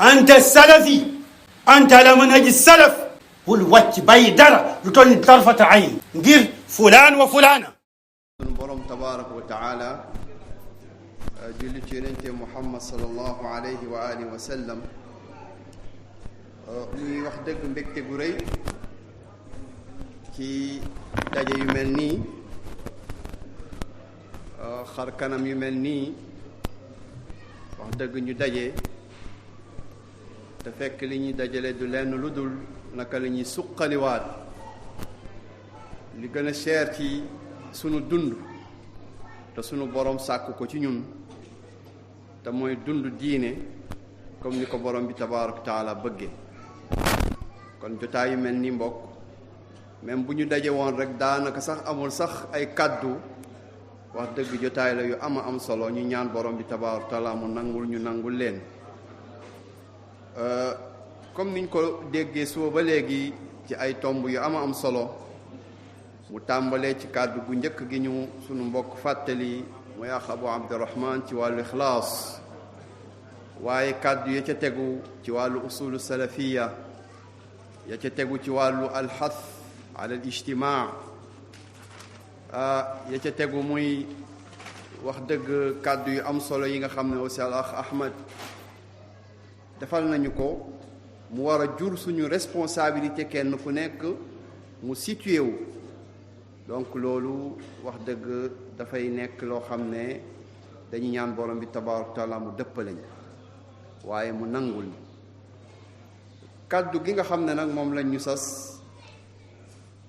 أنت السلفي، أنت على منهج السلف. bul wàcc bàyyi dara lu toll ni tarfata ayn ngir fulaan wa fulaana. sunu borom tabaraka wa taala julli ci yonente Muhammad sallallahu alayhi wa alihi wa sallam. ñuy wax dëgg mbégte gu rëy ci daje yu mel nii, xar kanam yu mel nii, wax dëgg ñu daje te fekk li ñuy dajale du lenn lu dul naka la ñuy suqaliwaat li gën a cher ci sunu dund te sunu borom sàkk ko ci ñun te mooy dund diine comme ni ko borom bi tabaaraka taala bëgge. kon jotaay yu mel ni mbokk, même bu ñu daje woon rek daanaka sax amul sax ay kàddu, wax dëgg jotaay la yu am solo. ñu ñaan borom bi tabaaraka taala mu nangul ñu nangul leen. comme niñ ko déggee suba ba léegi ci ay tomb yu am solo, mu tàmbalee ci kàddu gu njëkk gi ñu sunu mbokk fàttali mooy ax Abu Abdurrahman ci wàllu ixlaas, waaye kàddu ya ca tegu ci wàllu usulu salafiya, ya ca tegu ci wàllu alxath ala al ijtimaa, ya ca tegu muy wax dëgg kàddu yu am solo yi nga xam ne aussi al ax Ahmad defal nañu ko, mu war a jur suñu responsabilité kenn ku nekk mu situé wu. donc loolu wax dëgg dafay nekk loo xam ne dañu ñaan borom bi tabaaraka taala mu dëppale ñu, waaye mu nangul ñu. kàddu gi nga xam ne nag moom lañ ñu sas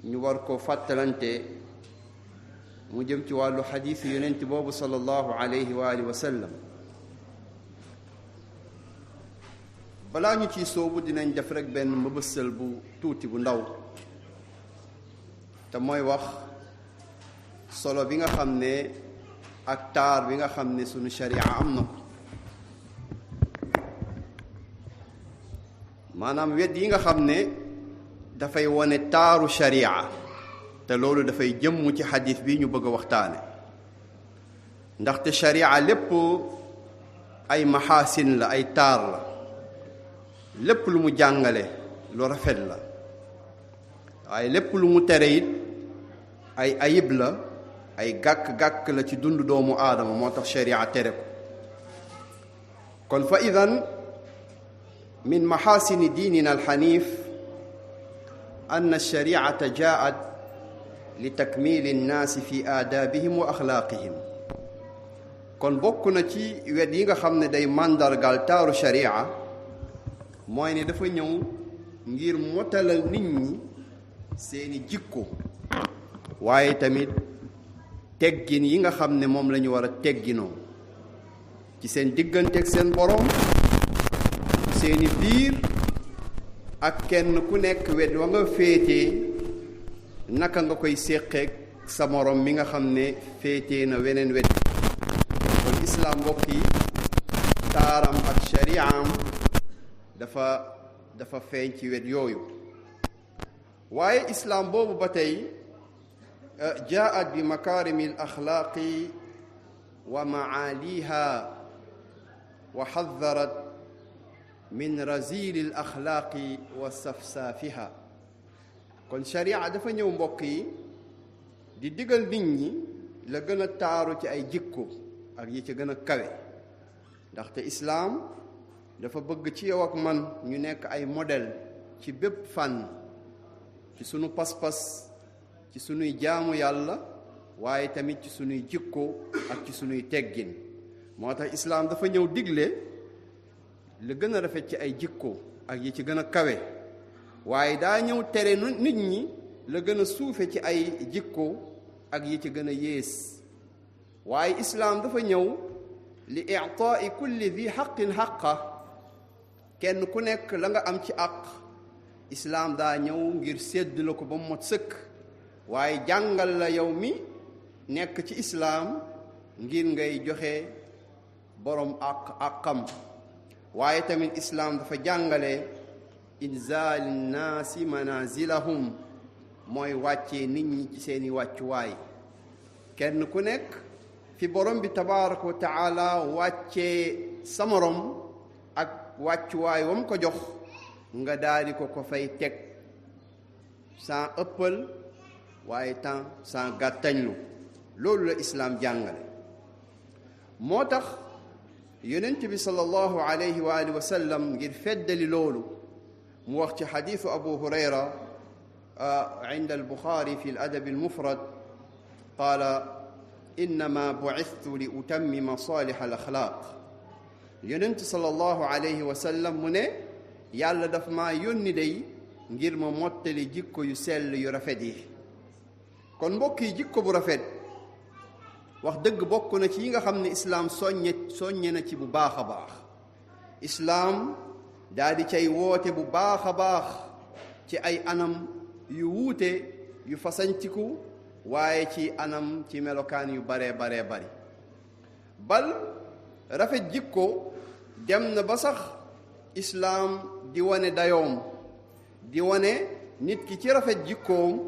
ñu war ko fàttalante, mu jëm ci wàllu xadiisu yonent boobu sallallahu alayhi wa alihi wa sallam. balaa ñu ciy soobu dinañ def rek benn mbëbësal bu tuuti bu ndaw, te mooy wax solo bi nga xam ne ak taar bi nga xam ne sunu sharia am na ko. maanaam wet yi nga xam ne dafay wone taaru sharia, te loolu dafay jëmm ci xadiis bi ñu bëgg a waxtaane. ndaxte sharia lépp ay maxaasin la, ay taar la, lépp lu mu jàngale lu rafet la, waaye lépp lu mu tere it ay ayib la, ay gàkk-gàkk la ci dund doomu aadama, moo tax sharia tere ko. kon fa idan min maxaasini diinina alxanif ann alshariata jaat li takmili nnaasi fi aadaabihim wa axlaaqihim. kon bokk na ci wet yi nga xam ne day màndargal taaru sharia mooy ne dafa ñëw ngir motalal nit ñi seeni jikko, waaye tamit teggin yi nga xam ne moom la ñu war a tegginoo ci seen digganteeg seen boroom, seeni biir, ak kenn ku nekk wet wa nga féetee naka nga koy séqeek sa moroom mi nga xam ne féetee na weneen wet. kon islaam mbokk yi, taaram ak shari'am dafa feeñ ci wet yooyu. waaye islaam boobu ba tey jaat bi makaarimi al axlaaqi wa maaliha wa xadarat min razili al axlaaqi wa safsaafiha. kon sharia dafa ñëw mbokk yi di digal nit ñi la gën a taaru ci ay jikko ak yi ci gën a kawe. ndaxte islaam dafa bëgg ci yow ak man ñu nekk ay modèle ci bépp fànn, ci sunu pas-pas, ci sunuy jaamu yàlla, waaye tamit ci sunuy jikko ak ci sunuy teggin. moo tax islaam dafa ñëw digle li gën a rafet ci ay jikko ak yi ci gën a kawe, waaye daa ñëw tere nit ñi la gën a suufe ci ay jikko ak yi ci gën a yées. waaye islaam dafa ñëw li i'taa'i kulli di xaqin xaqa, kenn ku nekk la nga am ci àq, islaam daa ñëw ngir sédd la ko ba mu mot sëkk, waaye jàngal la yow mi nekk ci islaam ngir ngay joxe boroom àqam. waaye tamit islaam dafa jàngale inzaali nnaasi manazilahum, mooy wàccee nit ñi ci seeni wàccuwaay. kenn ku nekk fi borom bi tabaaraka wa taala wàccee sa morom ak wàccuwaay wam ko jox nga daal di ko fay teg sans ëppal waaye temps sans gàttañlu. loolu la islaam jàngale. moo tax yonent bi sallallahu alayhi wa alihi wa sallam ngir feddali loolu mu wax ci xadiisu abu hurayra inda albuxaari fi aladab almufrad qaala innama bu'ithtu li utammima salih alaxlaaq. yonent sallallahu alayhi wa sallam mu ne yàlla daf maa yónni day ngir ma mottali jikko yu sell yu rafet yi. kon mbokk yi, jikko bu rafet wax dëgg bokk na ci yi nga xam ne islaam soññe na ci bu baax a baax. islaam daal di cay woote bu baax a baax ci ay anam yu wuute yu fasantiku, waaye ci anam ci melokaan yu baree bari. bal rafet jikko dem na ba sax islaam di wane dayoom, di wane nit ki ci rafet jikkoom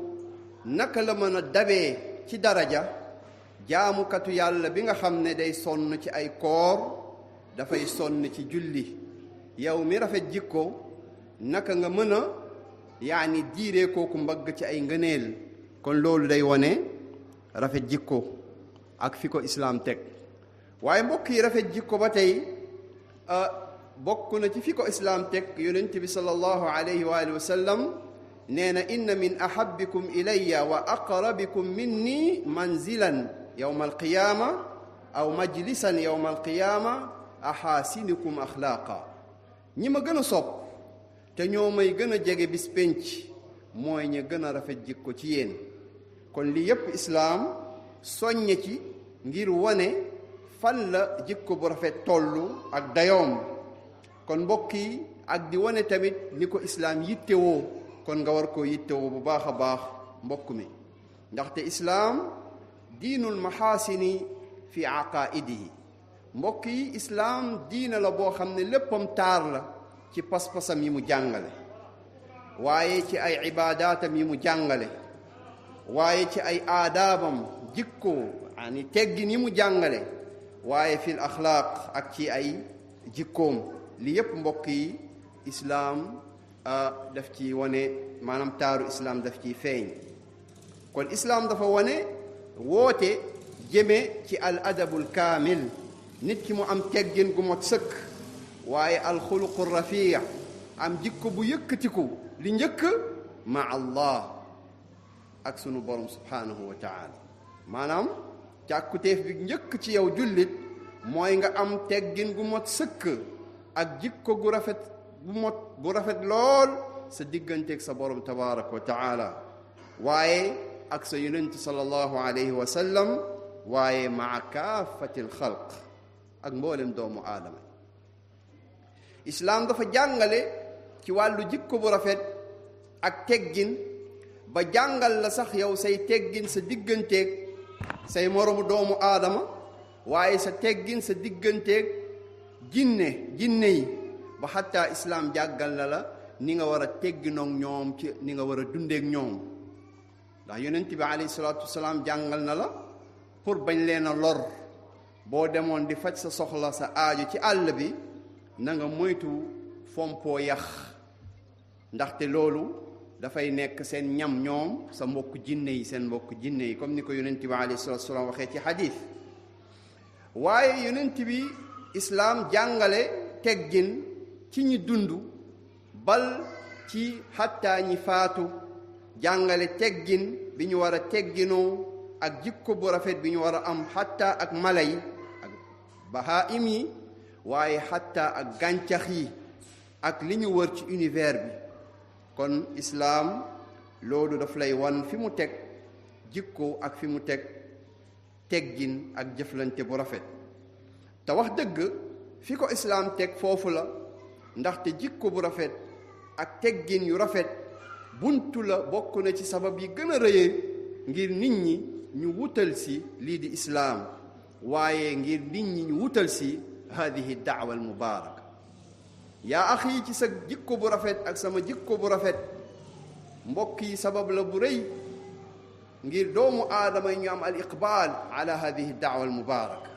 naka la mën a dabee ci daraja jaamukatu yàlla bi nga xam ne day sonn ci ay koor, dafay sonn ci julli. yow mi rafet jikko naka nga mën a diiree kooku mbagg ci ay ngëneel. kon loolu day wone rafet jikko ak fi ko islaam teg. waaye mbokk yi, rafet jikko ba tey bokk na ci fi ko islaam teg. yonent bi sallallahu alayhi wa alihi wa sallam nee na inna min ahabbikum ilayya wa aqrabikum minni manzilan yawma alqiyaama aw majlisan yawma alqiyaama ahaasinikum axlaaqa. ñi ma gën a sopp te ñoo may gën a jege bis pénc mooy ña gën a rafet jikko ci yéen. kon lii yépp islaam soññe ci ngir wane fan la jikko bu rafet tollu ak dayoom. kon mbokk yi, ak di wane tamit ni ko islaam yittewoo, kon nga war koo yittewoo bu baax a baax mbokk mi. ndaxte islaam diinul maxaasini fi aqaidihi. mbokk yi, islaam diina la boo xam ne léppam taar la ci pas-pasam yi mu jàngale, waaye ci ay ibaadaatam yi mu jàngale, waaye ci ay aadaabam jikko teggin yi mu jàngale, waaye fil axlaaq ak ci ay jikkoom. li yépp mbokk yi, islaam daf ci wane, maanaam taaru islaam daf ciy feeñ. kon islaam dafa wane woote jëme ci al adabul kaamil, nit ki mu am teggin gu mot sëkk, waaye alxuluqu rafii, am jikko bu yëkkatiku. li njëkk ma allah, ak sunu borom subhaanahu wa taala. maanaam càkkutéef bi njëkk ci yow jullit mooy nga am teggin gu mot sëkk ak jikko gu rafet bu rafet lool sa digganteeg sa borom tabaraka wa taala, waaye ak sa yonent sallallahu alayhi wa sallam, waaye maa kaafati alxalq, ak mboolem doomu aadama. islaam dafa jàngale ci wàllu jikko bu rafet ak teggin ba jàngal la sax yow say teggin sa digganteeg say moromu doomu aadama, waaye sa teggin sa digganteeg jinne yi, ba xataa islaam jàggal na la ni nga war a tegginoog ñoom, ci ni nga war a dundeeg ñoom. ndax yonent bi alayhi salaatu wasalaam jàngal na la pour bañ leen a lor. boo demoon di faj sa soxla, sa aajo ci àll bi, na nga moytu fompoo yax, ndaxte loolu dafay nekk seen ñam ñoom, sa mbokk jinne yi, seen mbokk jinne yi, comme ni ko yonent bi alayhi salaatu wasalaam waxee ci xadiis. waaye yonent bi islaam jàngale teggin ci ñi dund, bal ci xattaa ñi faatu, jàngale teggin bi ñu war a tegginoo ak jikko bu rafet bi ñu war a am xattaa ak mala yi ak bahaim yi, waaye xattaa ak gàncax yi ak li ñu wër ci univers bi. kon islaam loolu daf lay wan fi mu teg jikko ak fi mu teg teggin ak jëflante bu rafet. te wax dëgg fi ko islaam teg foofu la, ndaxte jikko bu rafet ak teggin yu rafet buntu la, bokk na ci sabab yi gën a rëye ngir nit ñi ñu wutal si lii di islaam, waaye ngir nit ñi ñu wutal si hadihi daawa al mubaaraka. yaa axi, ci sa jikko bu rafet ak sama jikko bu rafet mbokk yi sabab la bu rëy ngir doomu aadama yi ñu am al iqbaal ala hadihi daawa al mubaaraka.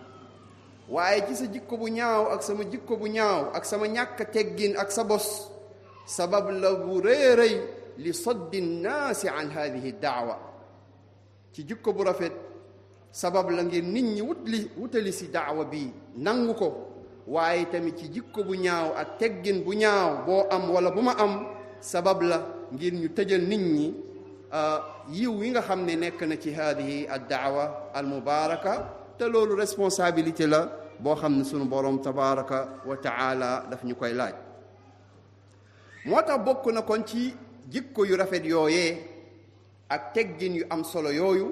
waaye ci sa jikko bu ñaaw ak sama jikko bu ñaaw ak sama ñàkk teggin ak sa bos sabab la bu rëy rëy li saddi nnaasi an hadihi daawa. ci jikko bu rafet sabab la ngir nit ñi wutali si daawa bi nangu ko, waaye tamit ci jikko bu ñaaw ak teggin bu ñaaw boo am wala bu ma am sabab la ngir ñu tëjal nit ñi yiw yi nga xam ne nekk na ci hadihi ad daawa al mubaraka. te loolu responsabilité la boo xam ne sunu borom tabaraka wa taala daf ñu koy laaj. moo tax bokk na kon ci jikko yu rafet yooyee ak teggin yu am solo yooyu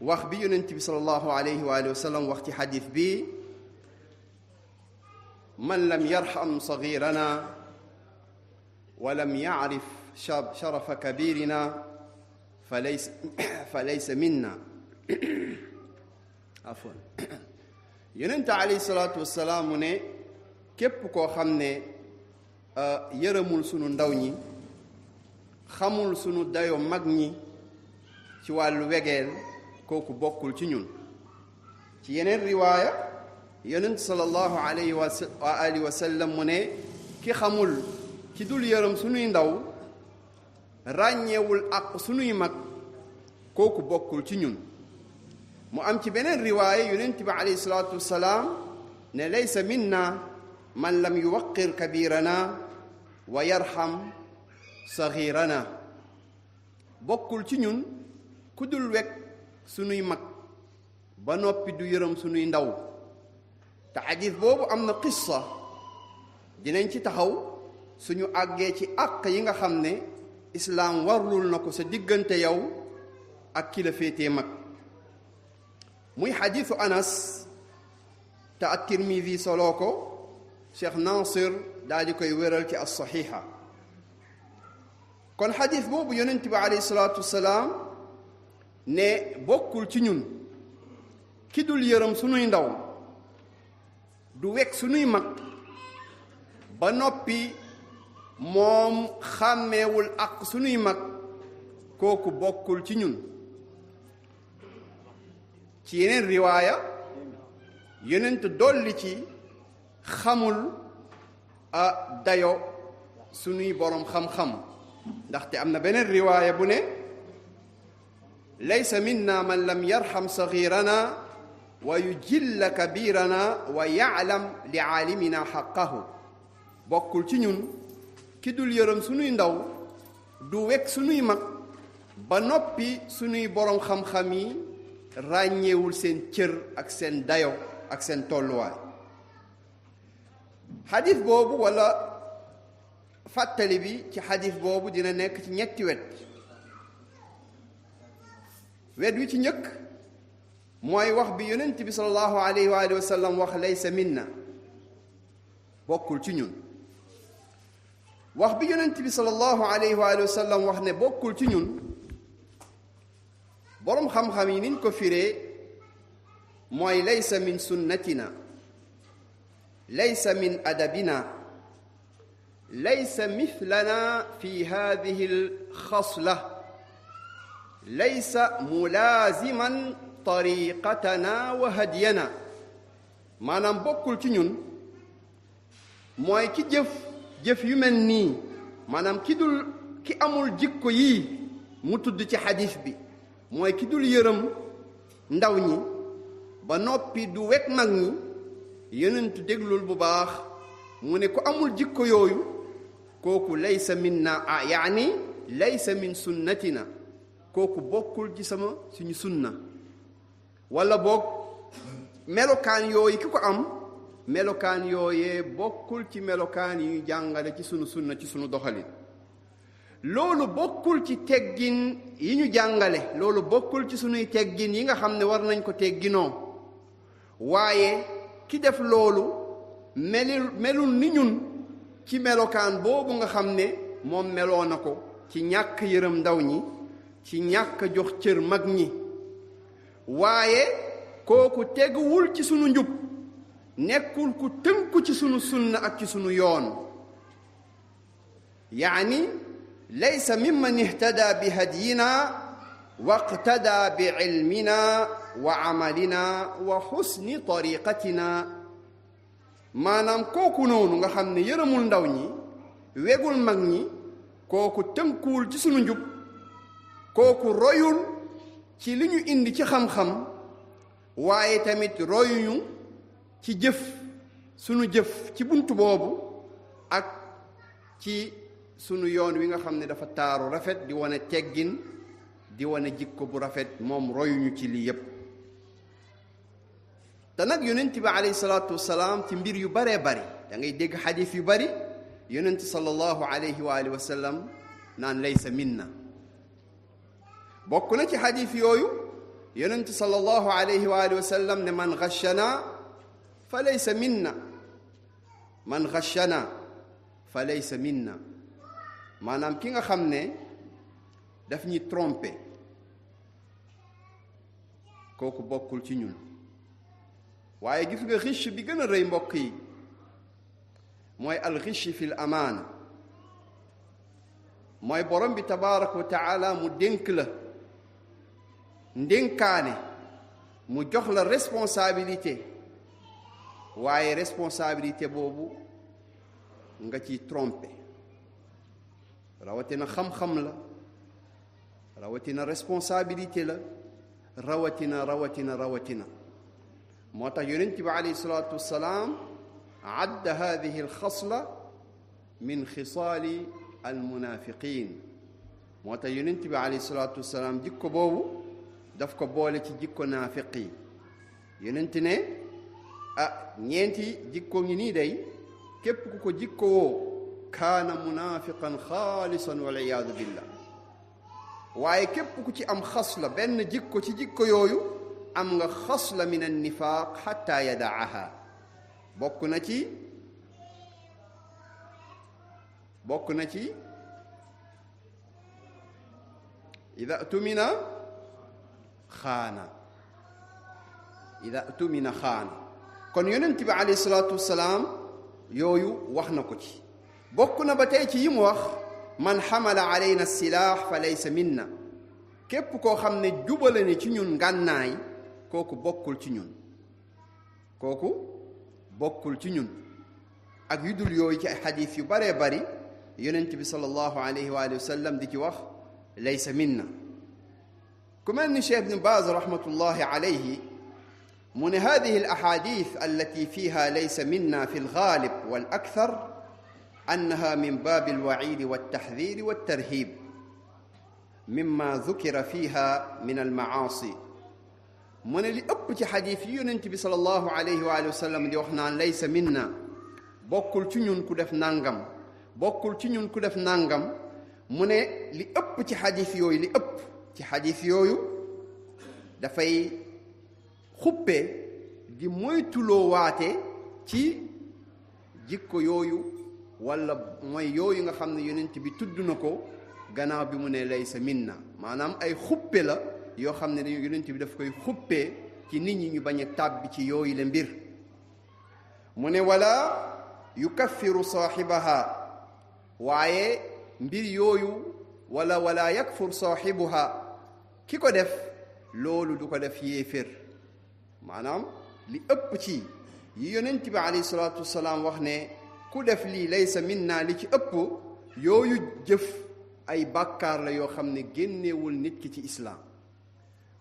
wax bi yonent bi sallallahu alayhi wa sallam wax ci xadis bi: man lam yarham sagirana wa lam yaarif sharafa kabirina fa laysa minna. afwan yonent alayhi salaatu wassalaam mu ne képp koo xam ne yërëmul sunu ndaw ñi, xamul sunu dayo mag ñi ci wàllu wegeel, kooku bokkul ci ñun. ci yeneen riwaaya yonent sallallahu alayhi wa alihi wa sallam mu ne ki xamul, ki dul yërëm sunuy ndaw, ràññeewul ak sunuy mag, kooku bokkul ci ñun. mu am ci beneen riwaaya yonent bi alayhi salaatu wassalaam ne laysa minna man lam yuwaqir kabirana wa yarham saghirana. bokkul ci ñun ku dul wekk sunuy mag ba noppi du yërëm sunuy ndaw. te xadis boobu am na qissa, dinañ ci taxaw suñu àggee ci àq yi nga xam ne islaam warlul na ko sa diggante yow ak ki la féetee mag. muy xadiisu Anas te at-Tirmidi soloo ko, Cheikh Nasir daal di koy wéral ci as-saxiixa. kon xadiis boobu yonent bi alayhi salaatu wassalaam ne bokkul ci ñun ki dul yërëm sunuy ndaw, du wekk sunuy mag ba noppi moom xàmmeewul ak sunuy mag, kooku bokkul ci ñun. ci yeneen riwaaya yonent dolli ci xamul dayo sunuy boroom xam-xam, ndaxte am na beneen riwaaya bu ne laysa minna man lam yarham saghirana wa yujilla kabirana wa ya'lam li aalimina haqqahu. bokkul ci ñun ki dul yërëm sunuy ndaw, du wekk sunuy mag ba noppi sunuy boroom xam-xam yi ràññeewul seen cër ak seen dayo ak seen tolluwaay. xadis boobu wala fàttali bi ci xadis boobu dina nekk ci ñetti wet. wet wi ci njëkk mooy wax bi yonent bi sallallahu alayhi wa sallam wax laysa minna, bokkul ci ñun. wax bi yonent bi sallallahu alayhi wa sallam wax ne bokkul ci ñun, boroom xam-xam yi niñ ko firee mooy laysa min sunnatina, laysa min adabina, laysa mithlana fi hadihi alxasla, laysa mulaaziman tariqatana wa hadiyana. maanaam bokkul ci ñun mooy ki jëf yu mel nii, maanaam ki amul jikko yii mu tudd ci xadis bi, mooy ki dul yërëm ndaw ñi ba noppi du wekk mag ñi. yonentu déglul bu baax mu ne ku amul jikko yooyu, kooku laysa minna, yaani laysa min sunnatina, kooku bokkul ci suñu sunna. wala boog melokaan yooyu ki ko am, melokaan yooyee bokkul ci melokaan yi ñu jàngale ci sunu sunna, ci sunu doxalin. loolu bokkul ci teggin yi ñu jàngale, loolu bokkul ci sunuy teggin yi nga xam ne war nañ ko tegginoo. waaye ki def loolu melul ni ñun ci melokaan boobu nga xam ne moom meloo na ko ci ñàkk yërëm ndaw ñi, ci ñàkk jox cër mag ñi. waaye kooku teguwul ci sunu njub, nekkul ku tënku ci sunu sunna ak ci sunu yoon. yaani laysa mimman ihtada bi hadyina waqtada bi ilmina wa amalina wa xusni tariqatina maanaam kooku noonu nga xam ne yërëmul ndaw ñi wegul mag ñi kooku tënkuwul ci sunu njub kooku royul ci li ñu indi ci xam-xam waaye tamit royuñu ci jëf sunu jëf ci buntu boobu ak ci sunu yoon wi nga xam ne dafa taaru rafet di wane teggin di wane jikko bu rafet moom royuñu ci lii yépp te nag yonent bi alayhi salaatu wasalaam ci mbir yu baree bari da ngay dégg xadis yu bari yonent sallallahu alayhi wa alihi wa sallam naan laysa minna bokk na ci xadis yooyu yonent sallallahu alayhi wa alihi wa sallam ne man ghashana fa laysa minna man ghashana fa laysa minna maanaam ki nga xam ne daf ñuy trompé kooku bokkul ci ñun waaye gis nga riche bi gën a rëy mbokk yi mooy alxiche fi l amaana mooy borom bi tabaraka wa taala mu dénk la ndénkaane mu jox la responsabilité waaye responsabilité boobu nga ciy trompé rawatina xam-xam la rawatina responsabilité la rawatina moo tax yonent bi alayhi salaatu wassalaam adda hadihi alxasla min xisaali almunafiqin moo tax yonent bi alayhi salaatu wassalaam jikko boobu daf ko boole ci jikko naafiqi yonent ne ñeenti jikko ngi nii day képp ku ko jikkowoo kaana munafiqan xaalisan wal iyaadu billah waaye képp ku ci am xasla benn jikko ci jikko yooyu am nga xasla min annifaaq xatta yadaaha bokk na ci ida tumina xaana kon yonent bi alayhi salaatu wassalaam yooyu wax na ko ci bokk na ba tey ci yi mu wax man xamala alayna silaax fa laysa minna képp koo xam ne jubale ne ci ñun ngànnaay kooku bokkul ci ñun ak yu dul yooyu ci ay xadiis yu baree bari yonent bi sallallahu alayhi wa sallam di ci wax laysa minna ku mel ni Cheikh Ibn Baaz rahmatullahi alayhi mu ne hadihi al ahadith allati fiha laysa minna fi al-ghalib wal akthar annaha min baabi al-wa'id wat-tahdhir wat-tarhib mimma dhukira fiha min al-ma'asi mu ne li ëpp ci xadiis yi yonent bi sallallahu alayhi wa sallam di wax naan laysa minna bokkul ci ñun ku def nangam bokkul ci ñun ku def nangam mu ne li ëpp ci xadiis yooyu dafay xuppe di moytuloo waate ci jikko yooyu wala mooy yooyu nga xam ne yonent bi tudd na ko gannaaw bi mu ne laysa minna maanaam ay xuppe la yoo xam ne dañu yonent bi daf koy xuppee ci nit ñi ñu bañ a tàbbi ci yooyu la mbir mu ne wala yukaffiru saaxibaha waaye mbir yooyu wala yakfur saaxibuha ki ko def loolu du ko def yéefér maanaam li ëpp ci yi yonent bi alayhi salaatu wasalaam wax ne ku def lii laysa minna li ci ëpp yooyu jëf ay bàkkaar la yoo xam ne génnewul nit ki ci islaam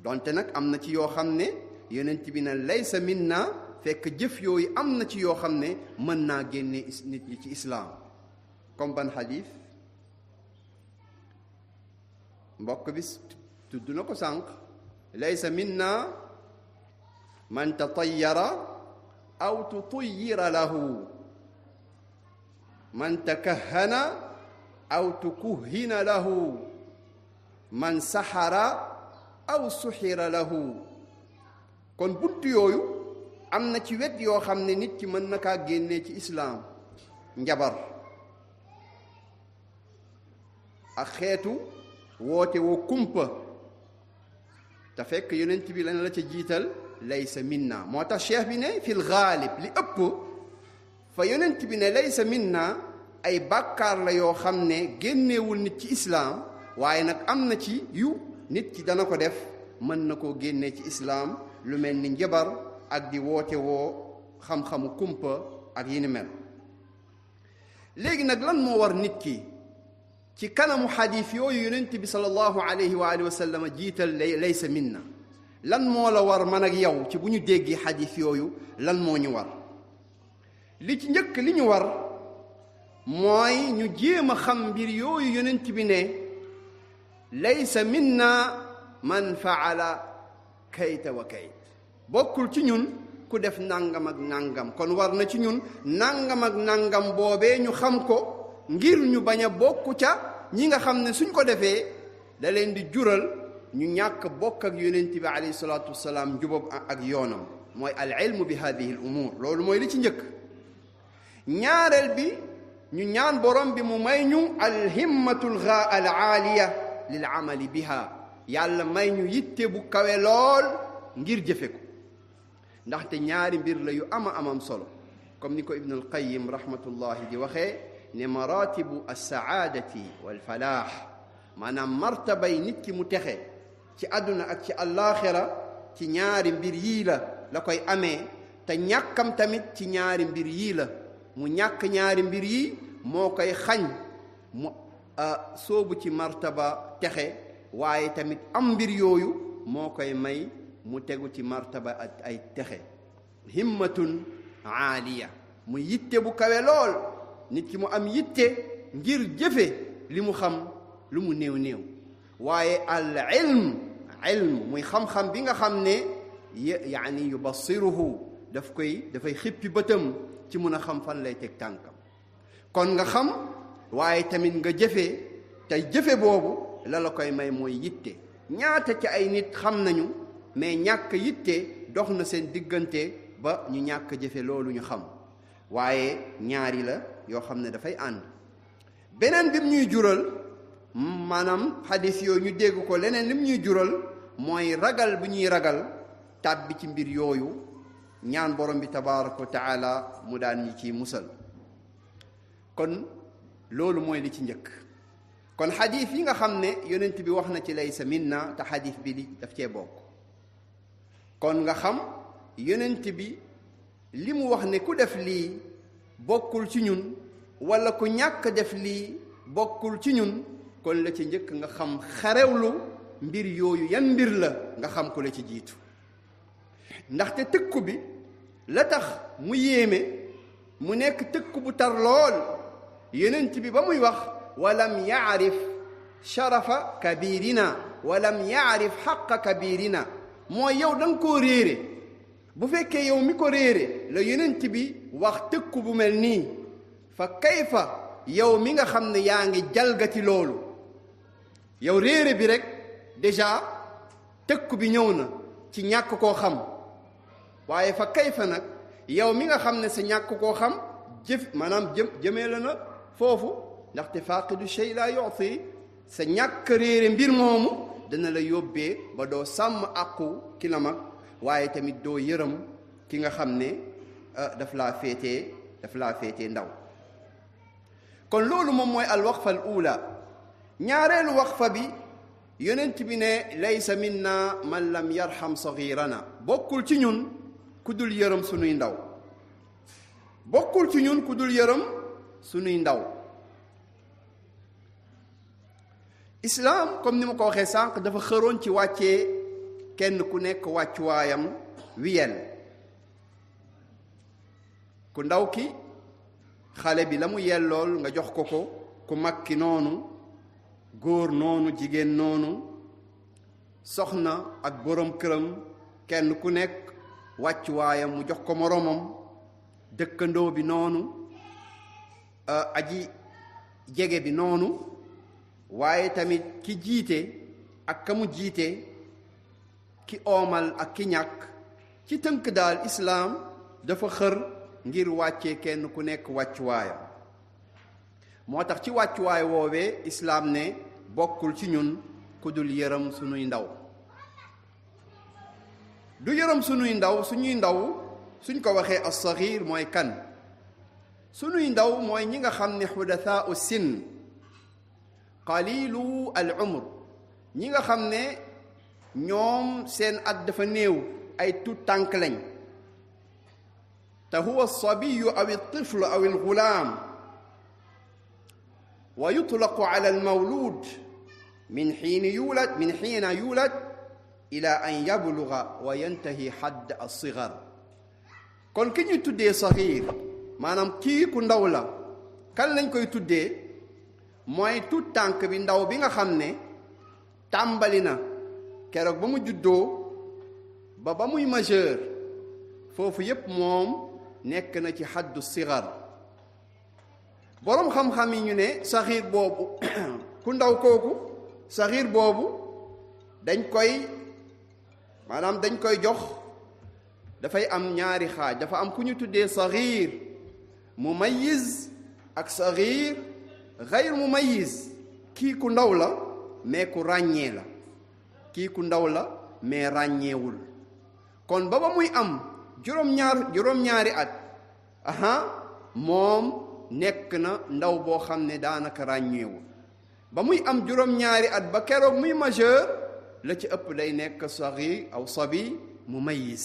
donte nag am na ci yoo xam ne yonent bi ne laysa minna fekk jëf yooyu am na ci yoo xam ne mën naa génne nit ñi ci islaam comme ban xadiis mbokk bi tudd na ko sànq laysa minna man tatayyara aw tutayyira lahu man takahhana aw tukuhhina lahu man saxara aw suxira lahu kon bunt yooyu am na ci wet yoo xam ne nit ki mën na kaa génnee ci islaam njabar ak xeetu woote woo kumpa te fekk yonent bi lan la ca jiital laysa minna moo tax cheikh bi ne fil gaalib li ëpp fa yonent bi ne laysa minna ay bàkkaar la yoo xam ne génneewul nit ci islaam waaye nag am na ci yu nit ki dana ko def mën na koo génnee ci islaam lu mel ni njabar ak di woote woo xam-xamu kumpa ak yi ni mel. léegi nag lan moo war nit ki ci kanamu xadiis yooyu yonent bi sallallahu alayhi wa alihi wa sallam jiital laysa minna? lan moo la war man ak yow ci bu ñu déggee xadiis yooyu lan moo ñu war? li ci njëkk li ñu war mooy ñu jéem a xam mbir yooyu yonent bi ne laysa minna man faala kayta wa kayt, bokkul ci ñun ku def nangam ak nangam. kon war na ci ñun nangam ak nangam boobee ñu xam ko ngir ñu bañ a bokk ca ñi nga xam ne suñ ko defee da leen di jural ñu ñàkk bokk ak yonent bi alayhi salaatu wasalaam jubóob ak yoonam. mooy al ilmu bi hadihi al umur, loolu mooy li ci njëkk. ñaareel bi ñu ñaan borom bi mu may ñu al himmatul al aaliya lil amali biha, yàlla may ñu yitte bu kawe lool ngir jëfe ko. ndaxte ñaari mbir la yu amam solo, comme ni ko Ibn al Qayyim rahmatullahi di waxee ne maratibu alsaadati walfalaax, maanaam martabay nit ki mu texe ci àdduna ak ci àllaaxira ci ñaari mbir yii la koy amee. te ñàkkam tamit ci ñaari mbir yii la. mu ñàkk ñaari mbir yi moo koy xañ mu soobu ci martaba texe, waaye tamit am mbir yooyu moo koy may mu tegu ci martaba ay texe. himmatun aaliya, mu yitte bu kawe lool, nit ki mu am yitte ngir jëfe li mu xam lu mu néew waaye al ilm muy xam-xam bi nga xam ne yaani yubassiruhu dafay xippi bëtam ci mun a xam fan lay teg tànkam. kon nga xam waaye tamit nga jëfe, tey jëfe boobu la koy may mooy yitte. ñaata ci ay nit xam nañu mais ñàkk yitte dox na seen diggante ba ñu ñàkk jëfe loolu ñu xam. waaye ñaari la yoo xam ne dafay ànd. beneen bi mu ñuy jural, maanaam xadis yooyu ñu dégg ko, leneen li mu ñuy jural mooy ragal bu ñuy ragal tàbbi ci mbir yooyu, ñaan borom bi tabaraka wa taala mu daan ñi ciy musal. kon loolu mooy li ci njëkk. kon xadis yi nga xam ne yonent bi wax na ci laysa minna, te xadis bi li daf cee bokk. kon nga xam yonent bi li mu wax ne ku def lii bokkul ci ñun, wala ku ñàkk def lii bokkul ci ñun. kon la ci njëkk nga xam xarewlu mbir yooyu yan mbir la, nga xam ko la ci jiitu. ndaxte tëkku bi la tax mu yéeme, mu nekk tëkku bu tar lool. yonent bi ba muy wax walam yaarif sharafa kabirina walam yaarif xaqa kabirina, mooy yow da nga koo réere. bu fekkee yow mi ko réere la yonent bi wax tëkku bu mel nii, fa kayfa yow mi nga xam ne yaa ngi jalgati loolu. yow réere bi rek déjà tëkku bi ñëw na ci ñàkk koo xam, waaye fa kayfa nag yow mi nga xam ne sa ñàkk koo xam maanaam jëmee la na foofu. ndaxte faaqidu shay laa yu'ti, sa ñàkk réere mbir moomu dana la yóbbee ba doo sàmm àqu ki la mag, waaye tamit doo yërëm ki nga xam ne daf laa féetee ndaw. kon loolu moom mooy al waqfa al ula. ñaareelu waqfa bi yonent bi ne laysa minna man lam yarham saghirana, bokkul ci ñun ku dul yërëm sunuy ndaw. bokkul ci ñun ku dul yërëm sunuy ndaw. islaam comme ni ma ko waxee sànq dafa xëroon ci wàccee kenn ku nekk wàccuwaayam wiyel. ku ndaw ki, xale bi la mu yellool nga jox ko, ku mag ki noonu, góor noonu, jigéen noonu, soxna ak borom këram, kenn ku nekk wàccuwaayam mu jox ko moromam, dëkkandoo bi noonu, aji jege bi noonu, waaye tamit ki jiite ak ka mu jiite, ki oomal ak ki ñàkk. ci tënk daal islaam dafa xër ngir wàccee kenn ku nekk wàccuwaayam. moo tax ci wàccuwaay woowee islaam ne bokkul ci ñun ku dul yërëm sunuy ndaw. du yërëm sunuy ndaw, suñuy ndaw suñ ko waxee as-saghir mooy kan? sunuy ndaw mooy ñi nga xam ne xudathaau sin, qalilu al umr, ñi nga xam ne ñoom seen at dafa néew, ay tut tànk lañ te huwa alsabiyu aw altifl aw algulaam wa yutlaqu ala almawlud min xiina yulad ila an yabluga wa yantahi xadd alsigar kon ki ñu tuddee saxiir maanaam kii ku ndaw la kan lañ koy tuddee mooy tut tànk bi ndaw bi nga xam ne tàmbali na keroog ba mu juddoo ba muy majeur foofu yépp moom nekk na ci xaddu sigar boroom xam-xam yi ñu ne saxiir boobu ku ndaw kooku saxiir boobu dañ koy jox dafay am ñaari xaaj dafa am ku ñu tuddee saxiir mumayyiz ak saxiir xayr mumayyiz kii ku ndaw la mais ku ràññee la kii ku ndaw la mais ràññeewul kon ba muy am juróom-ñaari at moom nekk na ndaw boo xam ne daanaka ràññeewul ba muy am juróom-ñaari at ba keroog muy majeur la ci ëpp day nekk saxiir aw sabi mumayyiz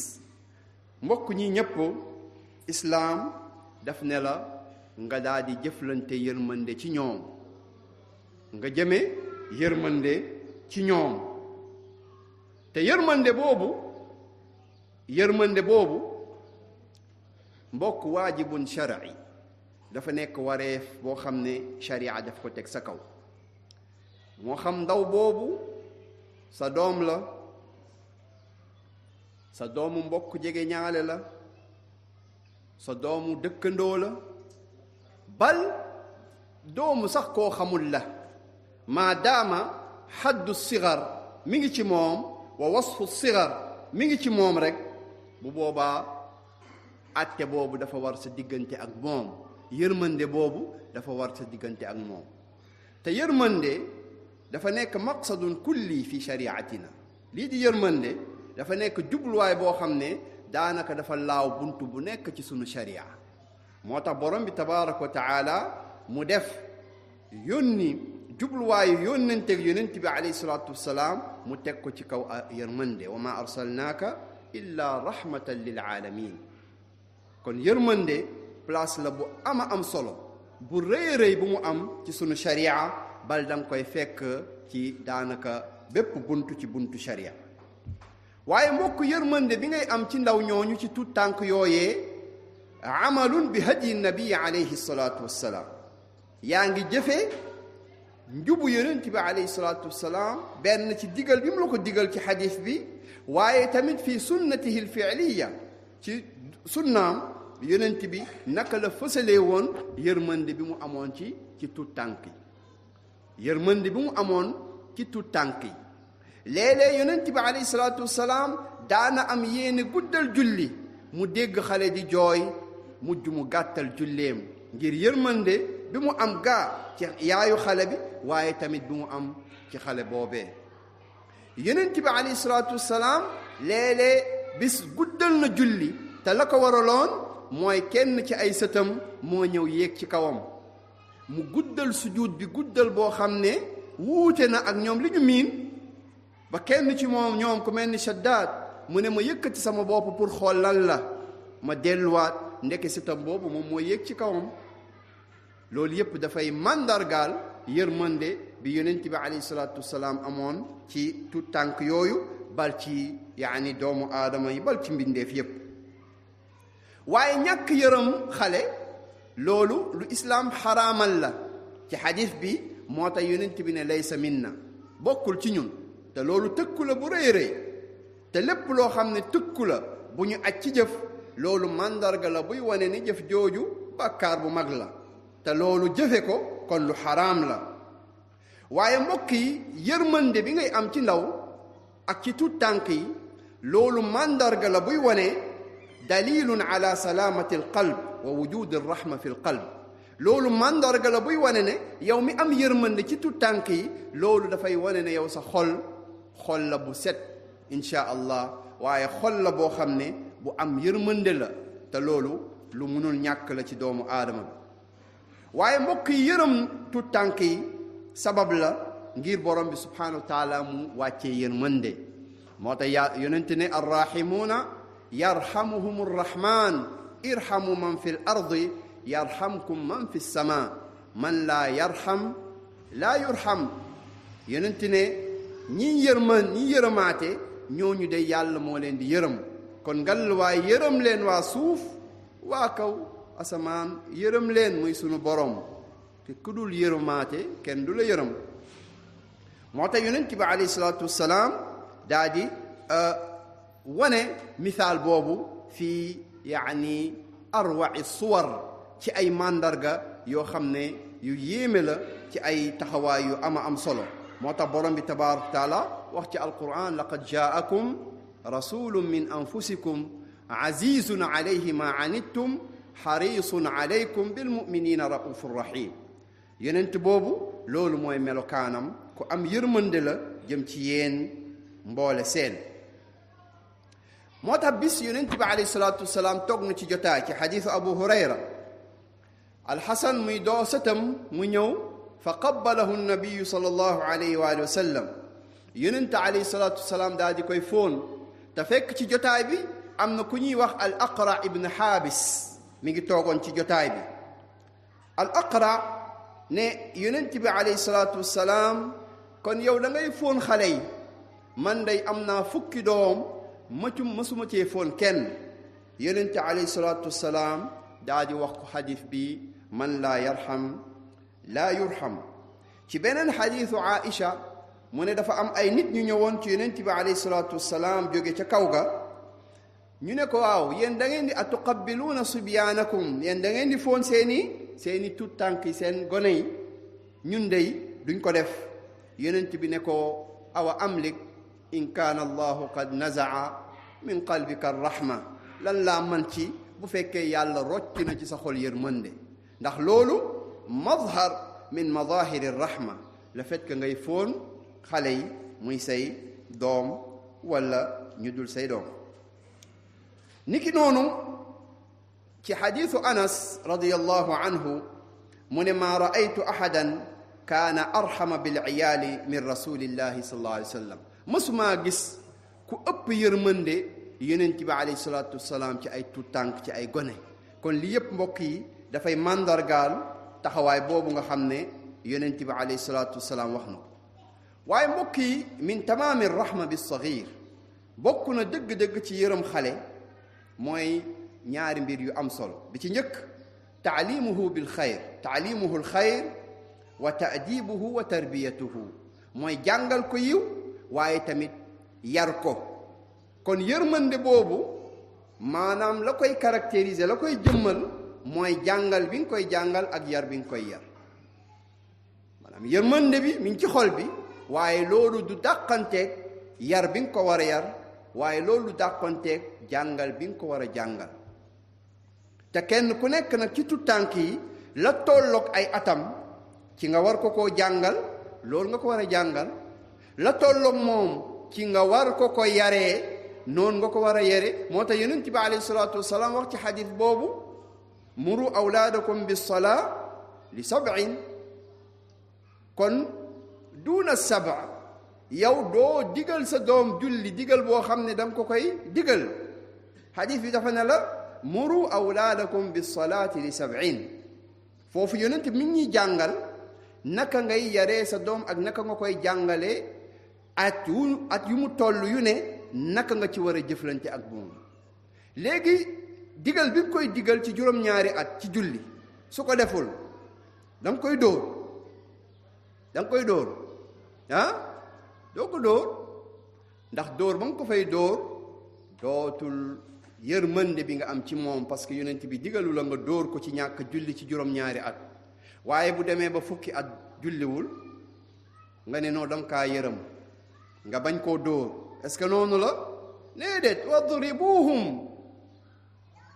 mbokk ñi ñépp islaam daf ne la nga daal di jëflante yërmande ci ñoom nga jëme yërmande ci ñoom te yërmande boobu mbokk waajibun shar'i dafa nekk wareef boo xam ne sharia daf ko teg sa kaw moo xam ndaw boobu sa doom la sa doomu mbokk jege ñaale la sa doomu dëkkandoo la bal doomu sax koo xamul la maadaama xaddu sigar mi ngi ci moom wa wasfu sigar mi ngi ci moom rek bu boobaa atte boobu dafa war sa diggante ak moom yërmande boobu dafa war sa diggante ak moom te yërmande dafa nekk maqsadun kulli fi shariatina lii di yërmande dafa nekk jubluwaay boo xam ne daanaka dafa laaw bunt bu nekk ci sunu sharia moo tax borom bi tabaraka wa taala mu def yónni jubluwaayu yónnenteeg yonent bi alayhi salaatu wassalaam mu teg ko ci kaw yërmande wa ma arsalnaaka illa rahmatan lil alamin kon yërmande place la bu am solo bu rëy bu mu am ci sunu sharia bal danga koy fekk ci daanaka bépp buntu ci buntu sharia waaye mbokk yërmande bi ngay am ci ndaw ñooñu ci tut tànk yooyee amalun bi hadyi nabii alayhi salaatu wassalaam yaa ngi jëfee njubu yonent bi alayhi salaatu wassalaam benn ci digal bi mu la ko digal ci xadis bi waaye tamit fi sunnatihi alfi'liya ci sunnaam yonent bi naka la fësalee woon yërmande bi mu amoon ci tut tànk yi yërmande bi mu amoon ci tut tànk yi léeg-léeg yonent bi alayhi salaatu wassalaam daana am yéene guddal julli mu dégg xale di jooy mujj mu gàttal julleem ngir yërmande bi mu am gaa ci yaayu xale bi waaye tamit bi mu am ci xale boobee yonent bi alayhi salaatu wassalaam léeg-léeg bis guddal na julli te la ko waraloon mooy kenn ci ay sëtam moo ñëw yéeg ci kawam mu guddal sujud bi guddal boo xam ne wuute na ak ñoom li ñu miin ba kenn ci ñoom ku mel ni Shaddaad mu ne ma yëkkati sama bopp pour xool lan la ma delluwaat ndeke sëtam boobu moom moo yéeg ci kawam loolu yépp dafay màndargaal yërmande bi yonent bi alayhi salaatu wassalaam amoon ci tout tànk yooyu bal ci doomu aadama yi bal ci mbindeef yépp waaye ñàkk yërëm xale loolu lu islaam xaraamal la ci xadis bi moo tax yonent bi ne laysa minna bokkul ci ñun te loolu tëkku la bu rëy rëy te lépp loo xam ne tëkku la bu ñu aj ci jëf loolu màndarga la buy wane ni jëf jooju bàkkaar bu mag la te loolu jëfe ko kon lu xaraam la waaye mbokk yi yërmande bi ngay am ci ndaw ak ci tuut tànk yi loolu màndarga la buy wane dalilun ala salaamati al qalb wa wujudi rahma fi l qalb loolu màndarga la buy wane ne yow mi am yërmande ci tuut tànk yi loolu dafay wane ne yow sa xol la bu set insha allah waaye xol la boo xam ne bu am yërmande la te loolu lu mënul ñàkk la ci doomu aadama bi waaye mbokk yi yërëm tuut tànk yi sabab la ngir borom bi subhanahu wa taala mu wàccee yërmande moo tax yonent ne arrahimuuna yarhamuhum arrahman irhamu man fi l ardi yarhamkum man fi sama man laa yarham laa yurham yonent ne ñi yërëmaate ñooñu de yàlla moo leen di yërëm kon ngal waay yërëm leen waa suuf waa kaw asamaan yërëm leen muy sunu borom te ku dul yërëmaate kenn du la yërëm moo tax yonent bi alayhi salaatu wassalaam daa di wane misaal boobu fii yaani arwa'i suwar ci ay màndarga yoo xam ne yu yéeme la ci ay taxawaay yu ama am solo moo tax borom bi tabaaraka wa taala wax ci alquran laqad jaakum rasulun min anfusikum azizun alayhi ma anittum xarisun alaykum bilmuminina raufur rahim yonent boobu loolu mooy melokaanam ku am yërmande la jëm ci yéen mboole seen moo tax bis yonent bi alayhi salaatu wasalaam toog na ci jotaay ci xadiisu abu hurayra alxasan muy doo sëtam mu ñëw fa qabbalahu nabiyu sallallahu alayhi wa alihi wa sallam yonent alayhi salaatu wasalaam daal di koy fóon te fekk ci jotaay bi am na ku ñuy wax al aqra ibn xaabis mi ngi toogoon ci jotaay bi al aqra ne yonent bi alayhi salaatu wasalaam kon yow da ngay fóon xale yi man day am naa fukki doom mësuma cee fóon kenn yonent alayhi salaatu wasalaam daa di wax ko xadis bi man laa yarham laa yurham ci beneen xadisu Aïcha mu ne dafa am ay nit ñu ñëwoon ci yonent bi alayhi salaatu wasalaam jóge ca kaw ga ñu ne ko waaw yéen da ngeen di atuqabbiluuna subyaanakum yéen da ngeen di foon seeni tut tànk yi seen gone yi ñun dey duñ ko def yonent bi ne ko awa amlik in kaana allahu qad nazaa min qalbika arrahma lan laa man ci bu fekkee yàlla rocc na ci sa xol yërmande ndax loolu mazhar min mazahiri rahma le fait que ngay foon xale yi muy say doom wala ñu dul say doom niki noonu ci xadiisu anas radiyallahu anhu mu ne maa raaytu ahadan kaana arxama bil iyaali min rasulillahi sallallahu alayhi wa sallam mësumaa gis ku ëpp yërmande yonent bi alayhi salaatu wasalaam ci ay tuttànk ci ay gone kon li yépp mbokk yi dafay màndargaal taxawaay boobu nga xam ne yonent bi alayhi salaatu wasalaam wax na ko waaye mbokk yi min tamaami rahma bi sagir bokk na dëgg-dëgg ci yërëm xale mooy ñaari mbir yu am solo bi ci njëkk taalimuhu bil xayr taalimuhu al xayr wa taadibuhu wa tarbiyatuhu mooy jàngal ko yiw waaye tamit yar ko kon yërmande boobu maanaam la koy caractériser la koy jëmmal mooy jàngal bi nga koy jàngal ak yar bi nga koy yar maanaam yërmande bi mi ngi ci xol bi waaye loolu du dàqanteeg yar bi nga ko war a yar waaye loolu du dàqanteeg jàngal bi nga ko war a jàngal te kenn ku nekk nag ci tuttànk yi la tolloog ay atam ci nga war ko koo jàngal loolu nga ko war a jàngal la tolloog moom ci nga war ko ko yaree noonu nga ko war a yare moo tax yonent bi alayhi salaatu wasalaam wax ci xadis boobu muru awlaadakum bisalaa li 7 kon duuna 7 yow doo digal sa doom julli digal boo xam ne danga ko koy digal xadis bi dafa ne la muru awlaadakum bisalaati li 7 foofu yonent mi ngi ñuy jàngal naka ngay yaree sa doom ak naka nga koy jàngalee at yu mu toll yu ne naka nga ci war a jëflante ak moom léegi digal bi nga koy digal ci juróom-ñaari at ci julli su ko deful da nga koy dóor doo ko dóor ndax dóor ba nga ko fay dóor dootul yërmande bi nga am ci moom parce que yonent bi digalu la nga dóor ko ci ñàkk julli ci juróom-ñaari at waaye bu demee ba fukki at julliwul nga ne noo danga kaa yërëm nga bañ koo dóor est-ce que noonu la déedéet wadribuhum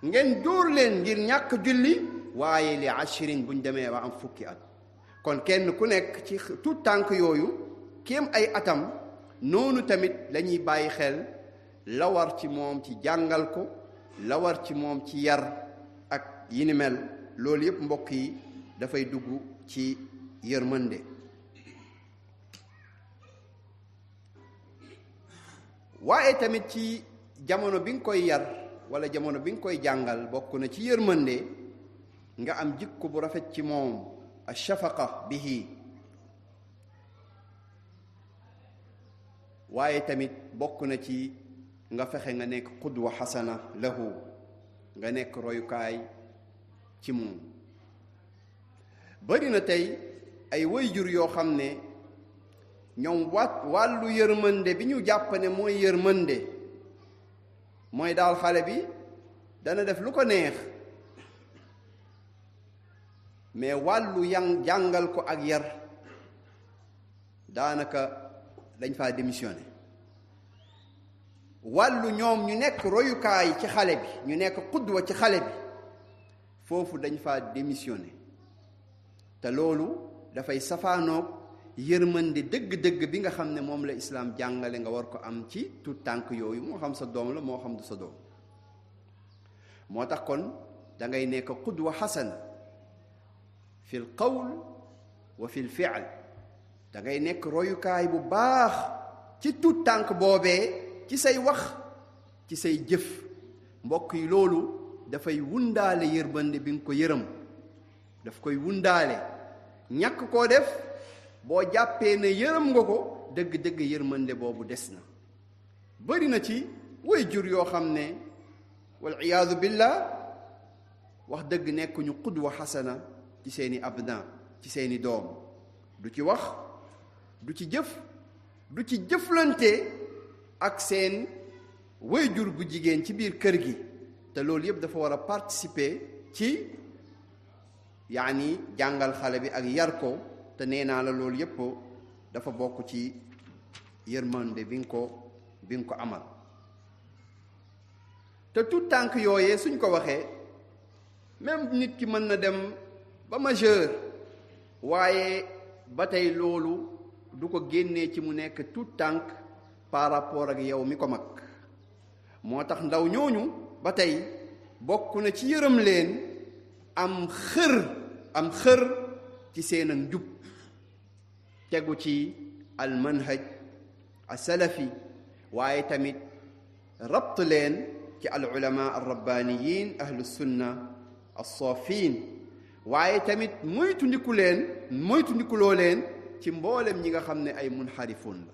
ngeen dóor leen ngir ñàkk julli waaye li 10 buñ demee ba am fukki at kon kenn ku nekk ci tout tànk yooyu kéem ay atam noonu tamit lañuy bàyyi xel la war ci moom ci jàngal ko la war ci moom ci yar ak yi ni mel loolu yépp mbokk yi dafay dugg ci yërmande waaye tamit ci jamono bi nga koy yar wala jamono bi nga koy jàngal bokk na ci yërmande nga am jikko bu rafet ci moom ash-shafaqa bihi. waaye tamit bokk na ci nga fexe nga nekk qudwa xasana lahu, nga nekk royukaay ci moom. bari na tey ay waajur yoo xam ne ñoom wàllu yërmande bi ñu jàpp ne mooy yërmande mooy daal xale bi dana def lu ko neex, mais wàllu jàngal ko ak yar daanaka dañ faa démissionné. wàllu ñoom ñu nekk royukaay ci xale bi, ñu nekk qudwa ci xale bi, foofu dañ faa démissionné. te loolu dafay safaanoog yërmande dëgg-dëgg bi nga xam ne moom la islaam jàngale nga war ko am ci tout tànk yooyu, moo xam sa doom la moo xam du sa doom. moo tax kon da ngay nekk qudwa xasana fi l qawl wa fi l fi'l. da ngay nekk royukaay bu baax ci tout tànk boobee, ci say wax, ci say jëf. mbokk yi loolu dafay wundaale yërmande bi nga ko yërëm, daf koy wundaale. ñàkk koo def boo jàppee ne yërëm nga ko, dëgg-dëgg yërmande boobu des na. bari na ci waajur yoo xam ne wal iyaadu billah wax dëgg nekkuñu qudwa xasana ci seeni abna, ci seeni doom. du ci wax, du ci jëf, du ci jëflante ak seen waajur bu jigéen ci biir kër gi. te loolu yëpp dafa war a participer ci jàngal xale bi ak yar ko. te nee naa la loolu yëpp dafa bokk ci yërmande bi nga ko amal. te tout tànk yooyee suñ ko waxee, même nit ki mën na dem ba majeur, waaye ba tey loolu du ko génnee ci mu nekk tout tànk par rapport ak yow mi ko mag. moo tax ndaw ñooñu ba tey bokk na ci yërëm leen am xër ci seen ak njub, tegu ci al manhaj al salafi, waaye tamit rabt leen ci al ulama al rabbaniyin ahlu sunna al safin, waaye tamit moytundikuloo leen ci mboolem ñi nga xam ne ay munxarifun la,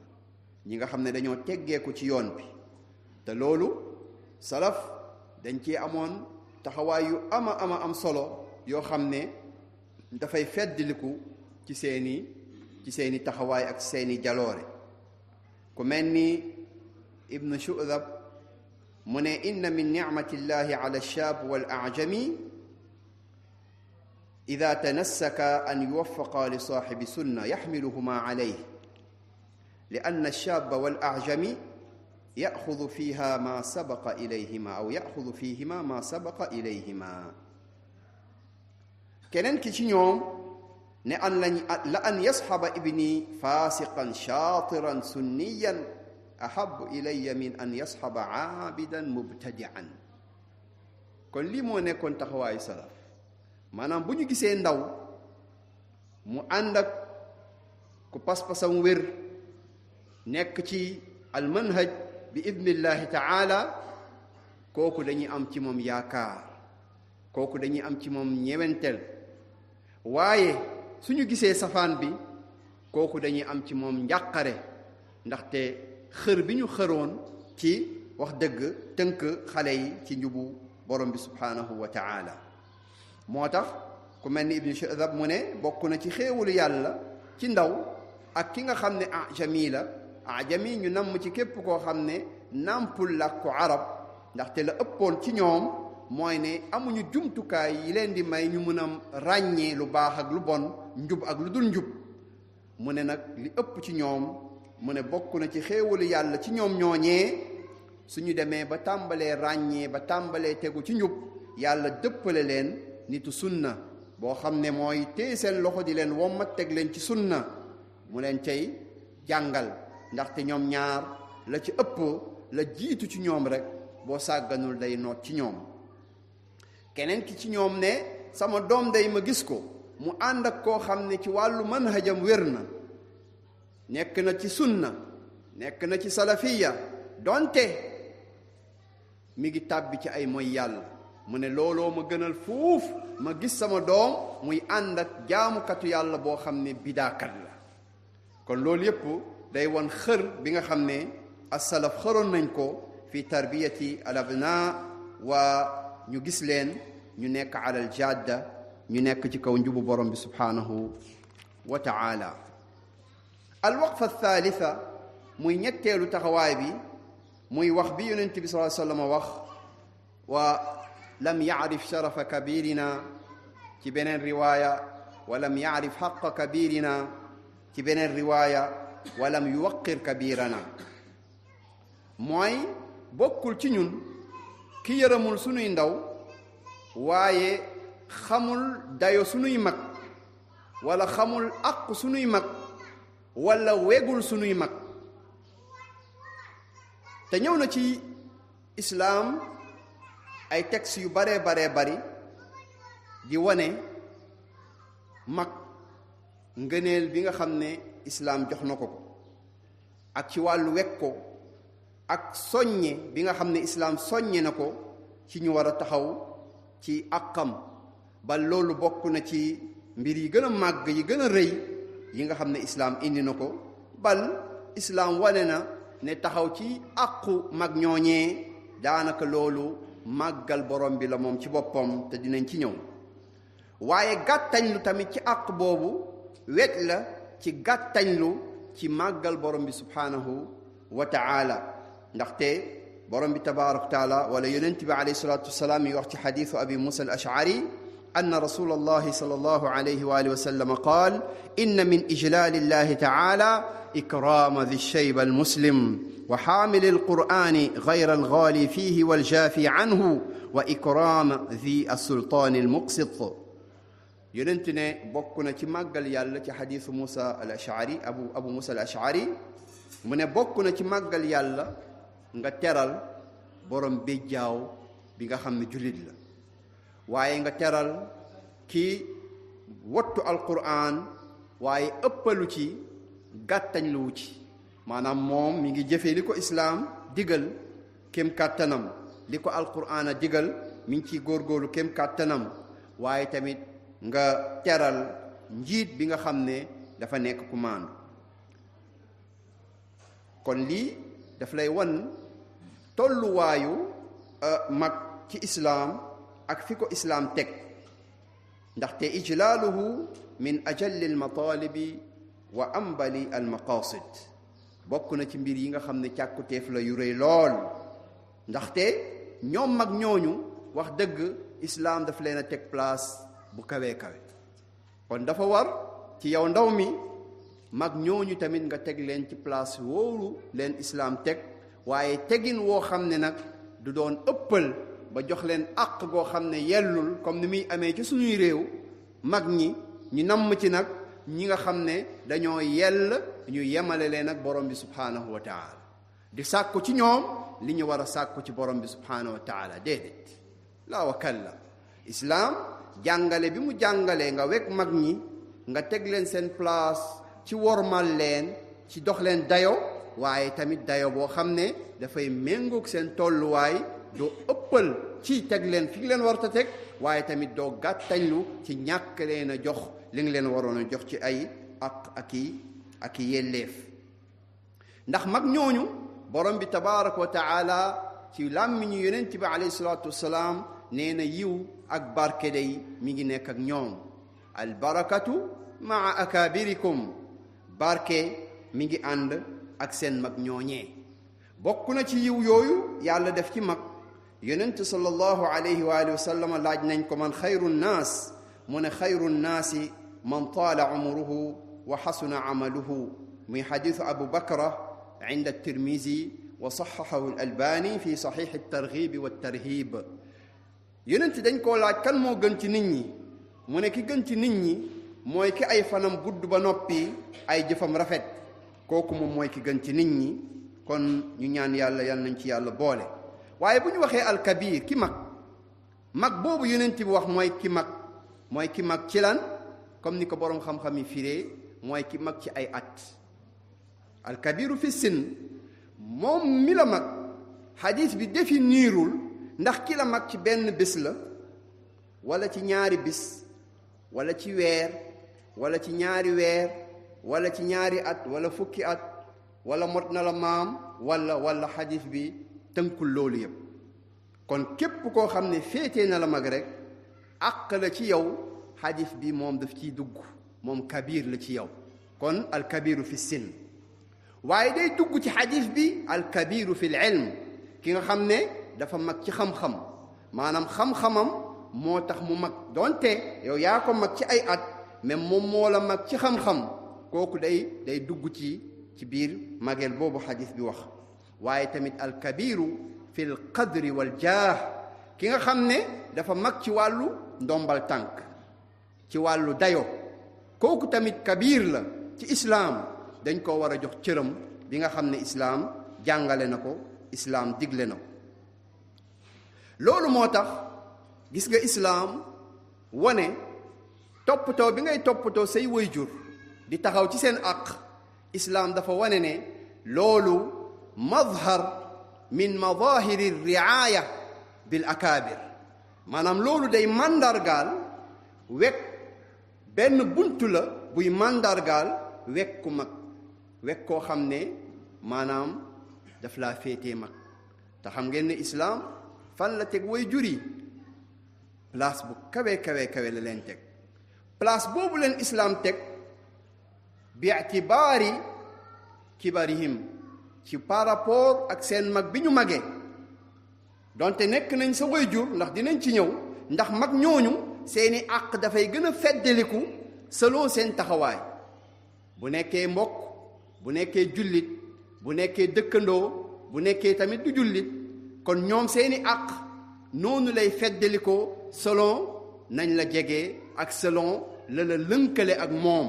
ñi nga xam ne dañoo teggeeku ci yoon bi. te loolu salaf dañ cee amoon taxawaay yu ama am solo yoo xam ne dafay feddliku ci seeni taxawaay ak seeni jaloore. ku mel ni ibnu Shu'dab mu ne inna min nicmati llahi ala alshaab wal ajami ida tanassaka an yuwaffaqa li saaxibi sunna yaxmiluhuma alayh li anna alshaaba wal ajami yaxudu fiha ma sabaqa ilayhima aw yaxudu fihima ma sabaqa ilayhima. keneen ki ci ñoom ne la an yasxaba ibni fasiqan shaatiran sunniyan ahabu ilaya min an yasxaba aabidan mubtadian. kon lii moo nekkoon taxawaayu salaf. maanaam bu ñu gisee ndaw mu ànd ak ku pas-pasam wér, nekk ci almanhaj bi idnillahi taala, kooku dañuy am ci moom yaakaar, kooku dañuy am ci moom ñewentel. waaye suñu gisee safaan bi, kooku dañuy am ci moom njàqare, ndaxte xër bi ñu xëroon ci wax dëgg tënk xale yi ci njubu borom bi subhaanahu wa taala. moo tax ku mel ni ibnu Shu'dab mu ne bokk na ci xéewalu yàlla ci ndaw ak ki nga xam ne ajami la. ajami ñu namm ci képp koo xam ne nàmpul làkku arab, ndaxte la ëppoon ci ñoom mooy ne amuñu jumtukaay yi leen di may ñu mën a ràññee lu baax ak lu bon, njub ak lu dul njub. mu ne nag li ëpp ci ñoom, mu ne bokk na ci xéewalu yàlla ci ñoom ñooñee, suñu demee ba tàmbalee ràññee, ba tàmbalee tegu ci njub, yàlla dëppale leen nitu sunna boo xam ne mooy téye seen loxo di leen wommat teg leen ci sunna, mu leen cay jàngal. ndaxte ñoom ñaar la ci ëpp, la jiitu ci ñoom rek boo sàgganul day noot ci ñoom. keneen ki ci ñoom ne sama doom day ma gis ko mu ànd ak koo xam ne ci wàllu manhajam wér na, nekk na ci sunna, nekk na ci salafiya, donte mi ngi tàbbi ci ay mooy yàlla mu ne looloo ma gënal fuuf ma gis sama doom muy ànd ak jaamukatu yàlla boo xam ne bidaakat la. kon loolu yépp day won xër bi nga xam ne as-salaf xëroon nañ ko fi tarbiyati al abna waa ñu gis leen ñu nekk alal jadda ñu nekk ci kaw njubu borom bi subhanahu wa ta'ala. al waqfa thalitha muy ñetteelu taxawaay bi muy wax bi yonent bi sallallahu alayhi wa sallam wax wa lam yaarif sharafa kabirina ci beneen riwaaya wa lam yaarif xaqa kabirina ci beneen riwaaya wa lam yuwaqir kabirana. mooy bokkul ci ñun ki yërëmul sunuy ndaw waaye xamul dayo sunuy mag wala xamul àq sunuy mag wala wegul sunuy mag. te ñëw na ci islaam ay textes yu baree bari di wane mag ngëneel bi nga xam ne islaam jox na ko ak ci wàllu wekk ko ak soññe bi nga xam ne islaam soññe na ko ci ñu war a taxaw ci àqam. ba loolu bokk na ci mbir yi gën a màgg yi gën a rëy yi nga xam ne islaam indi na ko. bal islaam wane na ne taxaw ci àqu mag ñooñee daanaka loolu màggal borom bi la moom ci boppam te dinañ ci ñëw. waaye gàttañlu tamit ci àq boobu wet la ci gàttañlu ci màggal borom bi subhanahu wa ta'ala. ndaxte borom bi tabaraka wa taala wala yonent bi alayhi salatu wasalaam yi wax ci xadiisu abi musa al ash'ari anna rasul allahi sallallahu alayhi wa alihi wa sallam qaal inna min ijlali llahi taala إكرام ذي الشيب المسلم وحامل القرآن غير الغالي فيه والجافي عنه وإكرام ذي السلطان المقسط. ينتني بوكنا ci màggal yàlla ci xadiisu Musa al-Ash'ari abu Musa al-Ash'ari mu ne bokk na ci màggal yàlla nga teral borom béjjaaw bi nga xam ne jullit la waaye nga teral ki wattu alquran waaye ëppalu ci gàttañ lu wu ci maanaam moom mi ngi jëfee li ko islaam digal kem kàttanam li ko alquran a digal mi ngi ciy góorgóorlu kem kàttanam waaye tamit nga teral njiit bi nga xam ne dafa nekk ku maandu. kon lii daf lay wan tolluwaayu mag ci islaam ak fi ko islaam teg ndaxte ijlaaluhu min ajalli almatalibi wa ambali almaqasid bokk na ci mbir yi nga xam ne càkkuteef la yu rëy lool ndaxte ñoom mag ñooñu wax dëgg islaam daf leen a teg place bu kawee kawe. kon dafa war ci yow ndaw mi mag ñooñu tamit nga teg leen ci place wóoru leen islaam teg waaye tegin woo xam ne nag du doon ëppal ba jox leen àq goo xam ne yellul comme ni muy amee ci suñuy réew. mag ñi ñu namm ci nag ñi nga xam ne dañoo yell ñu yemale leen ak borom bi subhanahu wa taala di sàkku ci ñoom li ñu war a sàkku ci borom bi subhanahu wa taala déedéet laa wa kalla. islaam jàngale bi mu jàngalee nga wekk mag ñi nga teg leen seen place ci wormal leen ci dox leen dayo waaye tamit dayo boo xam ne dafay méngoog seen tolluwaay doo ëppal ci teg leen fi nga leen war a teg waaye tamit doo gàttañlu ci ñàkk leen a jox li nga leen waroon a jox ci ay ak i yelleef. ndax mag ñooñu borom bi tabaraka wa taala ci làmmiñu yonent bi alayhi salaatu wasalaam nee na yiw ak barke day mi ngi nekk ak ñoom. albarakatu maa akabirikum barke mi ngi ànd ak seen mag ñooñee. bokk na ci yiw yooyu yàlla def ci mag yonent sallallahu alayhi wa alihi wa sallam laaj nañ ko man xayru nnaas mu ne xayru nnaasi man taala umruhu wa xasuna amaluhu muy xadiisu abu bakra inda tirmisi wa saxaxahu al-albani fi saxiix at-targhib wa at-tarhib. yonent dañ koo laaj kan moo gën ci nit ñi mu ne ki gën ci nit ñi mooy ki ay fanam gudd ba noppi ay jëfam rafet kooku moom mooy ki gën ci nit ñi. kon ñu ñaan yàlla yal nañ ci yàlla boole. waaye bu ñu waxee alkabir ki mag boobu yonent bi wax mooy ki mag ci lan comme ni ko boroom xam-xam yi firee mooy ki mag ci ay at. alkabiru fi sin moom mi la mag xadis bi définirul ndax ki la mag ci benn bés la wala ci ñaari bés wala ci weer wala ci ñaari weer wala ci ñaari at wala fukki at wala mot na la maam wala xadis bi tënkul loolu yépp kon képp koo xam ne féetee na la mag rek àq la ci yow xadis bi moom daf ciy dugg moom kabir la ci yow kon alkabiru fi sin waaye day dugg ci xadis bi alkabiru fi l ilm ki nga xam ne dafa mag ci xam-xam maanaam xam-xamam moo tax mu mag donte yow yaa ko mag ci ay at mais moom moo la mag ci xam-xam kooku day dugg ci biir mageel boobu xadis bi wax waaye tamit alkabiru fi l qadri wal jaah ki nga xam ne dafa mag ci wàllu ndombal tànk ci wàllu dayo kooku tamit kabir la ci islaam dañ ko war a jox cëram bi nga xam ne islaam jàngale na ko islaam digle na ko loolu moo tax gis nga islaam wane toppatoo bi ngay toppatoo say waajur di taxaw ci seen àq islaam dafa wane ne loolu mazhar min madahiri riaya bil akaabir maanaam loolu day màndargaal wekk benn buntu la buy màndargaal wekk ku mag wekk koo xam ne maanaam daf laa féetee mag te xam ngeen ne islaam fan la teg way jur yi place bu kawe la leen teg place boobu leen islaam teg bi itibaari kibarihim ci par rapport ak seen mag bi ñu magee donte nekk nañ sa way jur ndax dinañ ci ñëw ndax mag ñooñu seeni àq dafay gën a feddaliku selon seen taxawaay bu nekkee mbokk bu nekkee jullit bu nekkee dëkkandoo bu nekkee tamit du jullit kon ñoom seeni àq noonu lay feddalikoo selon nañ la jege ak selon la lënkale ak moom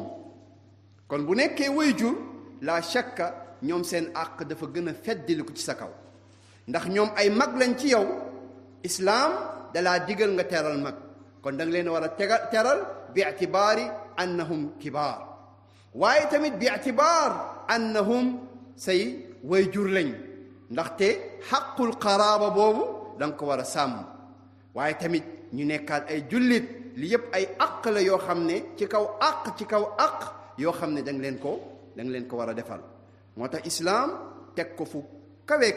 kon bu nekkee waajur la shakka ñoom seen àq dafa gën a feddaliku ci sa kaw ndax ñoom ay mag lañ ci yow islaam dalaa digal nga teral mag kon da nga leen war a teral bi itibaari annahum kibaar waaye tamit bi itibaar annahum say waajur lañ ndaxte xaqul qaraaba boobu da nga ko war a sàmm waaye tamit ñu nekkaat ay jullit li yépp ay àq la yoo xam ne ci kaw àq yoo xam ne da nga leen ko war a defal moo tax islaam teg ko fu kawe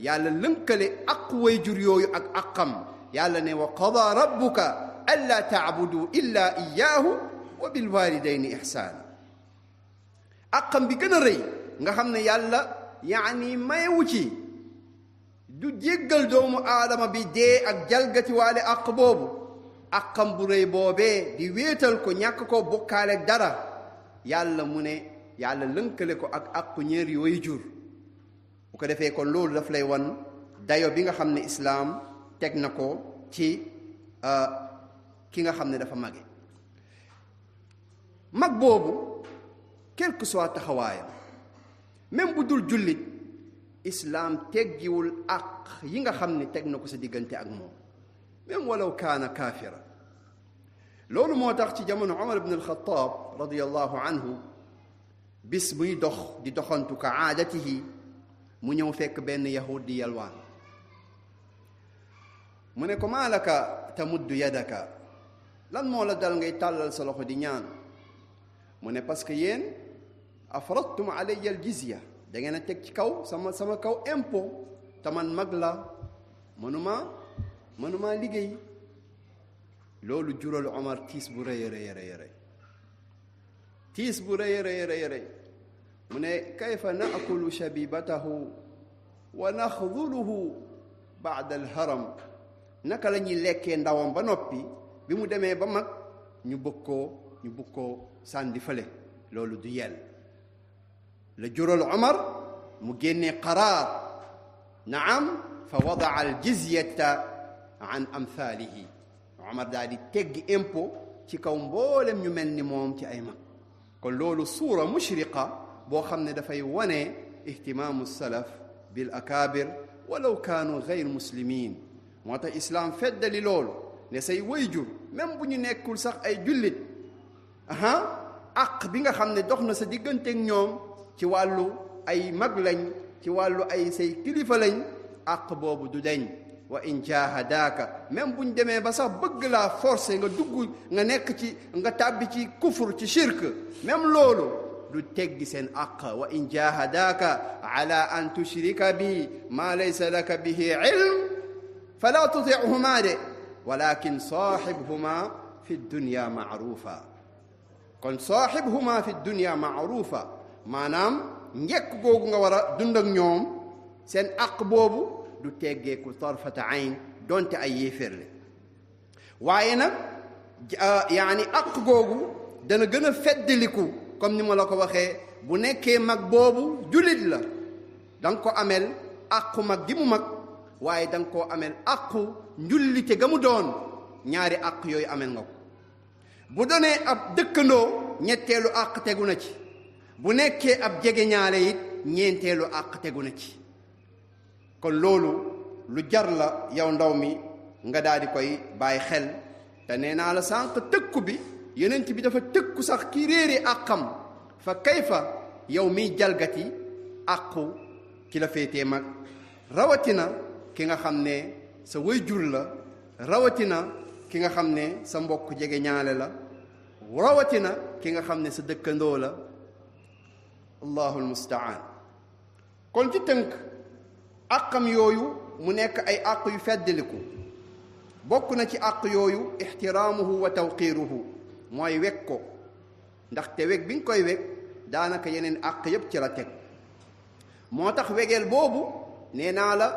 yàlla lënkale ak waajur yooyu ak àqam yàlla ne wa qada rabbuka alla taabudu illa iyaahu wa bil walidayni ihsaana àqam bi gën a rëy nga xam ne yàlla mayewu ci du jéggal doomu aadama bi dee ak jalgati waale àq boobu àqam bu rëy boobee di wéetal ko ñàkk ko bokkaale dara yàlla mu ne yàlla lënkale ko ak àqu ñaari waajur bu ko defee kon loolu daf lay wan dayo bi nga xam ne islaam teg na ko ci ki nga xam ne dafa mage mag boobu quel que soit taxawaayam même bu dul jullit islaam teggiwul àq yi nga xam ne teg na ko sa diggante ak moom même walaw kaana kaafira loolu moo tax ci jamono Umar ibn al-Khattab radiyallahu anhu bis muy dox di doxantu ka aadatihi mu ñëw fekk benn yahud di yalwaan mu ne ko maa laka tamuddu yadaka lan moo la dal ngay tàllal sa loxo di ñaan mu ne parce que yéen afradtum alayya al jizya da ngeen a teg ci kaw sama kaw impôt te man mag la mënuma liggéey loolu jural Omar tiis bu rëy rëy mu ne kayfa naakulu shabibatahu wa naxduluhu baada alharam naka la ñuy lekkee ndawam ba noppi bi mu demee ba mag ñu bëgg koo sànni fële loolu du yell la jural Omar mu génnee qaraar naam fa wadaa aljizyata an amthalihi Omar daal di teggi impôt ci kaw mboolem ñu mel ni moom ci ay mag kon loolu suura mushriqa boo xam ne dafay wane ihtimaamu salaf bil akaabir walaw kaanu gayr muslimin moo tax islaam feddali loolu ne say wayjur même bu ñu nekkul sax ay jullit àq bi nga xam ne dox na sa digganteeg ñoom ci wàllu ay mag lañ ci wàllu ay say kilifa lañ àq boobu du deñ wa in jahadaaka même buñ demee ba sax bëgg laa forcé nga dugg nga nekk ci nga tàbbi ci kufur ci shirk même loolu du teggi seen àq wa in jahadaaka ala an tushrika bi ma laysa laka bihi ilm fala tuti'huma de walakin sahibhuma fi dunya ma'rufa kon sahibhuma fi dunya ma'rufa maanaam njëkk googu nga war a dund ak ñoom seen àq boobu du teggeeku tarfata ayn donte ay yéeféer la waaye nag yaani àq googu dana gën a feddaliku comme ni ma la ko waxee bu nekkee mag boobu jullit la da nga ko amel àqu mag gi mu mag waaye da nga koo amel àqu njullite ga mu doon ñaari àq yooyu amel nga ko bu doonee ab dëkkandoo ñetteelu àq tegu na ci bu nekkee ab jege ñaale it ñeenteelu àq tegu na ci kon loolu lu jar la yow ndaw mi nga daal di koy bàyyi xel te nee naa la sànq tëkku bi yonent bi dafa tëkku sax ki réere àqam fa kayfa yow miy jalgati àqu ki la féetee mag rawatina ki nga xam ne sa waajur la rawatina ki nga xam ne sa mbokk jege ñaale la rawatina ki nga xam ne sa dëkkandoo la allahu almustaan kon ci tënk àqam yooyu mu nekk ay àq yu feddaliku bokk na ci àq yooyu ixtiraamuhu wa tawqiiruhu mooy weg ko ndaxte weg bi nga koy weg daanaka yeneen àq yépp ci la teg moo tax wegeel boobu nee naa la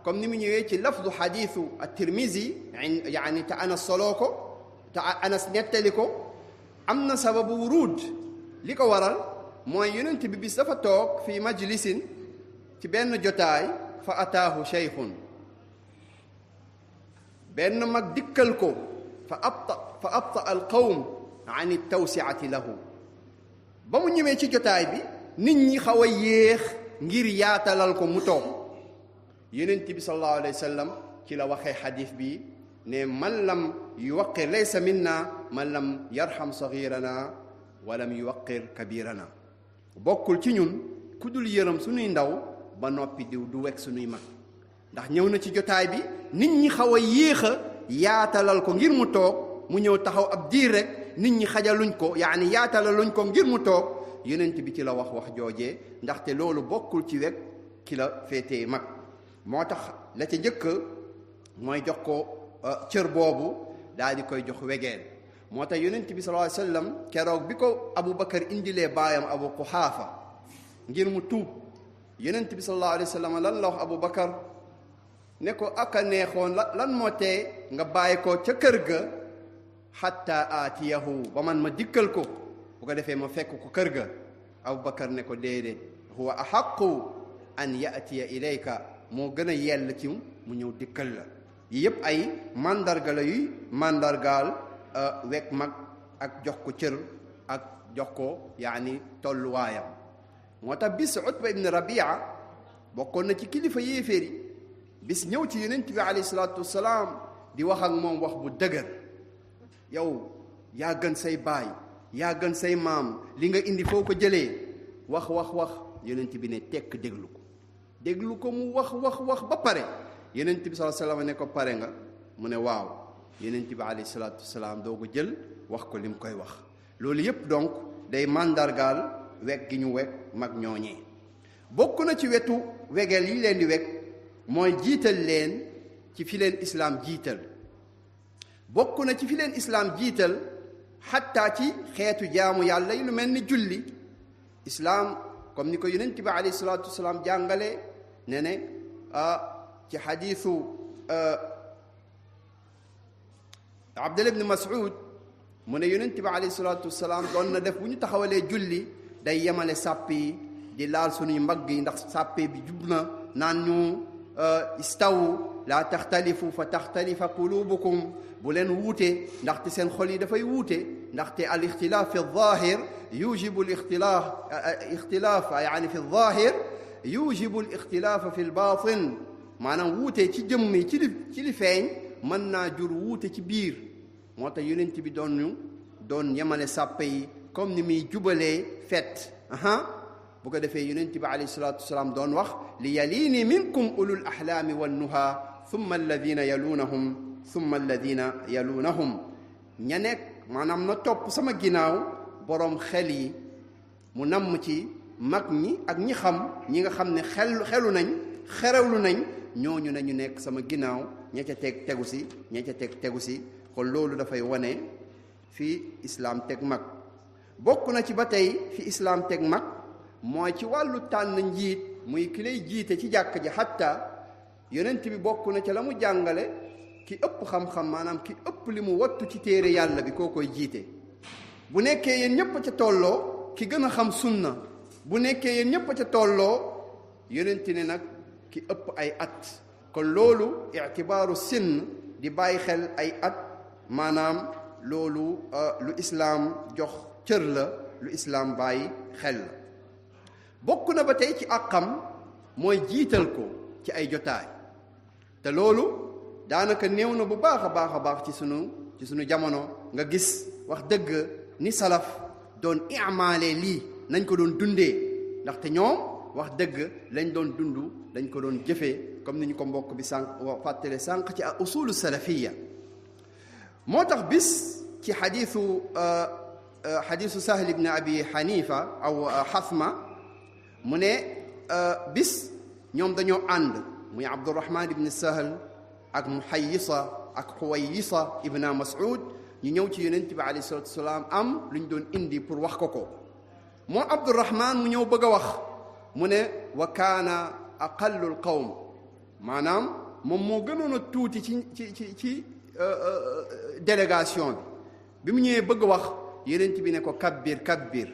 comme ni mu ñëwee ci lafdu xadiisu at-Tirmizi yaani te Anas soloo ko te Anas nettali ko am na sababu wuruud li ko waral mooy yonent bi bis dafa toog fii majlisin ci benn jotaay fa ataahu sheykhun benn mag dikkal ko fa abta al qawm an tawsiati lahu ba mu ñëwee ci jotaay bi nit ñi xaw a yéex ngir yaatalal ko mu toog yonent bi sallallahu alayhi wa sallam ci la waxee xadiis bi ne man lam yuwaqir laysa minna man lam yarham saghirana wa lam yuwaqir kabirana bokkul ci ñun ku dul yërëm suñuy ndaw ba noppi diw du wekk suñuy mag ndax ñëw na ci jotaay bi nit ñi xaw a yéex a yaatalal ko ngir mu toog mu ñëw taxaw ab diir rek nit ñi xajaluñ ko yaani yaatalaluñ ko ngir mu toog yonent bi ci la wax joojee ndaxte loolu bokkul ci wekk ki la féetee mag moo tax la ca njëkk mooy jox ko cër boobu daal di koy jox wegeel moo tax yonent bi sallallahu alayhi wasallam keroog bi ko Abu Bakar indilee baayam Abu Quhaafa ngir mu tuub yonent bi sallallahu alayhi wasallam lan la wax Abu Bakar ne ko aka neexoon lan moo tee nga bàyyi ko ca kër ga xatta aatiyahu ba man ma dikkal ko bu ko defee ma fekk ko kër ga Abu Bakar ne ko déedéet huwa ahaqu an yaatiya ilayka moo gën a yell ci mu ñëw dikkal la yi yépp ay mandarga la yuy mandargaal wekk mag ak jox ko cër ak jox ko yaani tolluwaayam moo tax bis Utba ibn Rabia bokkoon na ci kilifa yéeféeri bis ñëw ci yonent bi alayhi salaatu wasalaam di wax ak moom wax bu dëgër yow yaa gën say baay yaa gën say maam li nga indi foo ko jëlee wax yonent bi ne tekk déglu ko mu wax ba pare yonent bi sallallahu alayhi wasallam ne ko pare nga mu ne waaw yonent bi alayhi salaatu wasalaam doo ko jël wax ko li mu koy wax loolu yépp donc day màndargaal weg gi ñu weg mag ñooñee bokk na ci wetu wegeel yi leen di weg mooy jiital leen ci fi leen islaam jiital bokk na ci fi leen islaam jiital xattaa ci xeetu jaamu yàlla yi lu mel ni julli islaam comme ni ko yonent bi alayhi salaatu wasalaam jàngale ne ci xadiisu Abdullah ibn Mas'ud mu ne yonent bi alayhi salaatu wasalaam doon na def bu ñu taxawalee julli day yemale sàpp yi di laal suñuy mbagg yi ndax sàppe bi jub na naan ñu istawu laa taxtalifu fa taxtalifa qulubukum bu leen wuute ndaxte seen xol yi dafay wuute ndaxte al ixtilaaf fi zaahir yujibu al ixtilaaf yaani fi zaahir yujibu al ixtilaaf fi al baatin maanaam wuute ci jëmm yi ci li feeñ mën naa jur wuute ci biir moo tax yonent bi doon yemale sàppe yi comme ni muy jubalee fet bu ko defee yonent bi alayhi salaatu wasalaam doon wax li yaliini minkum ulul ahlaami wannuha thumma alladina yalunahum thumma alladina yalunahum ña nekk maanaam na topp sama ginnaaw boroom xel yi mu namm ci mag ñi ak ñi xam ñi nga xam ne xelu nañ xerewlu nañ ñooñu nañu nekk sama ginnaaw ña ca tegu si ña ca tegu si kon loolu dafay wane fi islaam teg mag bokk na ci ba tey fi islaam teg mag mooy ci wàllu tànn njiit muy ki lay jiite ci jàkk ji xatta yonent bi bokk na ca la mu jàngale ki ëpp xam-xam maanaam ki ëpp li mu wattu ci téere yàlla bi koo koy jiite bu nekkee yéen ñépp ca tolloo ki gën a xam sunna bu nekkee yéen ñépp ca tolloo yonent ne nag ki ëpp ay at kon loolu itibaaru sinn di bàyyi xel ay at maanaam loolu lu islaam jox cër la lu islaam bàyyi xel la bokk na ba tey ci àqam mooy jiital ko ci ay jotaay te loolu daanaka néew na bu baax a baax ci sunu jamono nga gis wax dëgg ni salaf doon imaale lii nañ ko doon dundee ndaxte ñoom wax dëgg lañ doon dund dañ ko doon jëfee comme ni ñu ko mbokk bi sànq fàttale sànq ci usulu salafiya moo tax bis ci xadiisu Sahl ibn Abi Hanifa aw Xasma mu ne bis ñoom dañoo ànd muy Abdurahman ibn Sahl ak Muhayyisa ak Xuwayisa ibn Mas'ud ñu ñëw ci yonent bi alayhi salaatu wasalaam am lu ñu doon indi pour wax ko moo Abdurahman mu ñëw bëgg a wax mu ne wa kaana aqallul qawm maanaam moom moo gënoon a tuuti ci délégation bi mu ñëwee bëgg wax yonent bi ne ko kabbir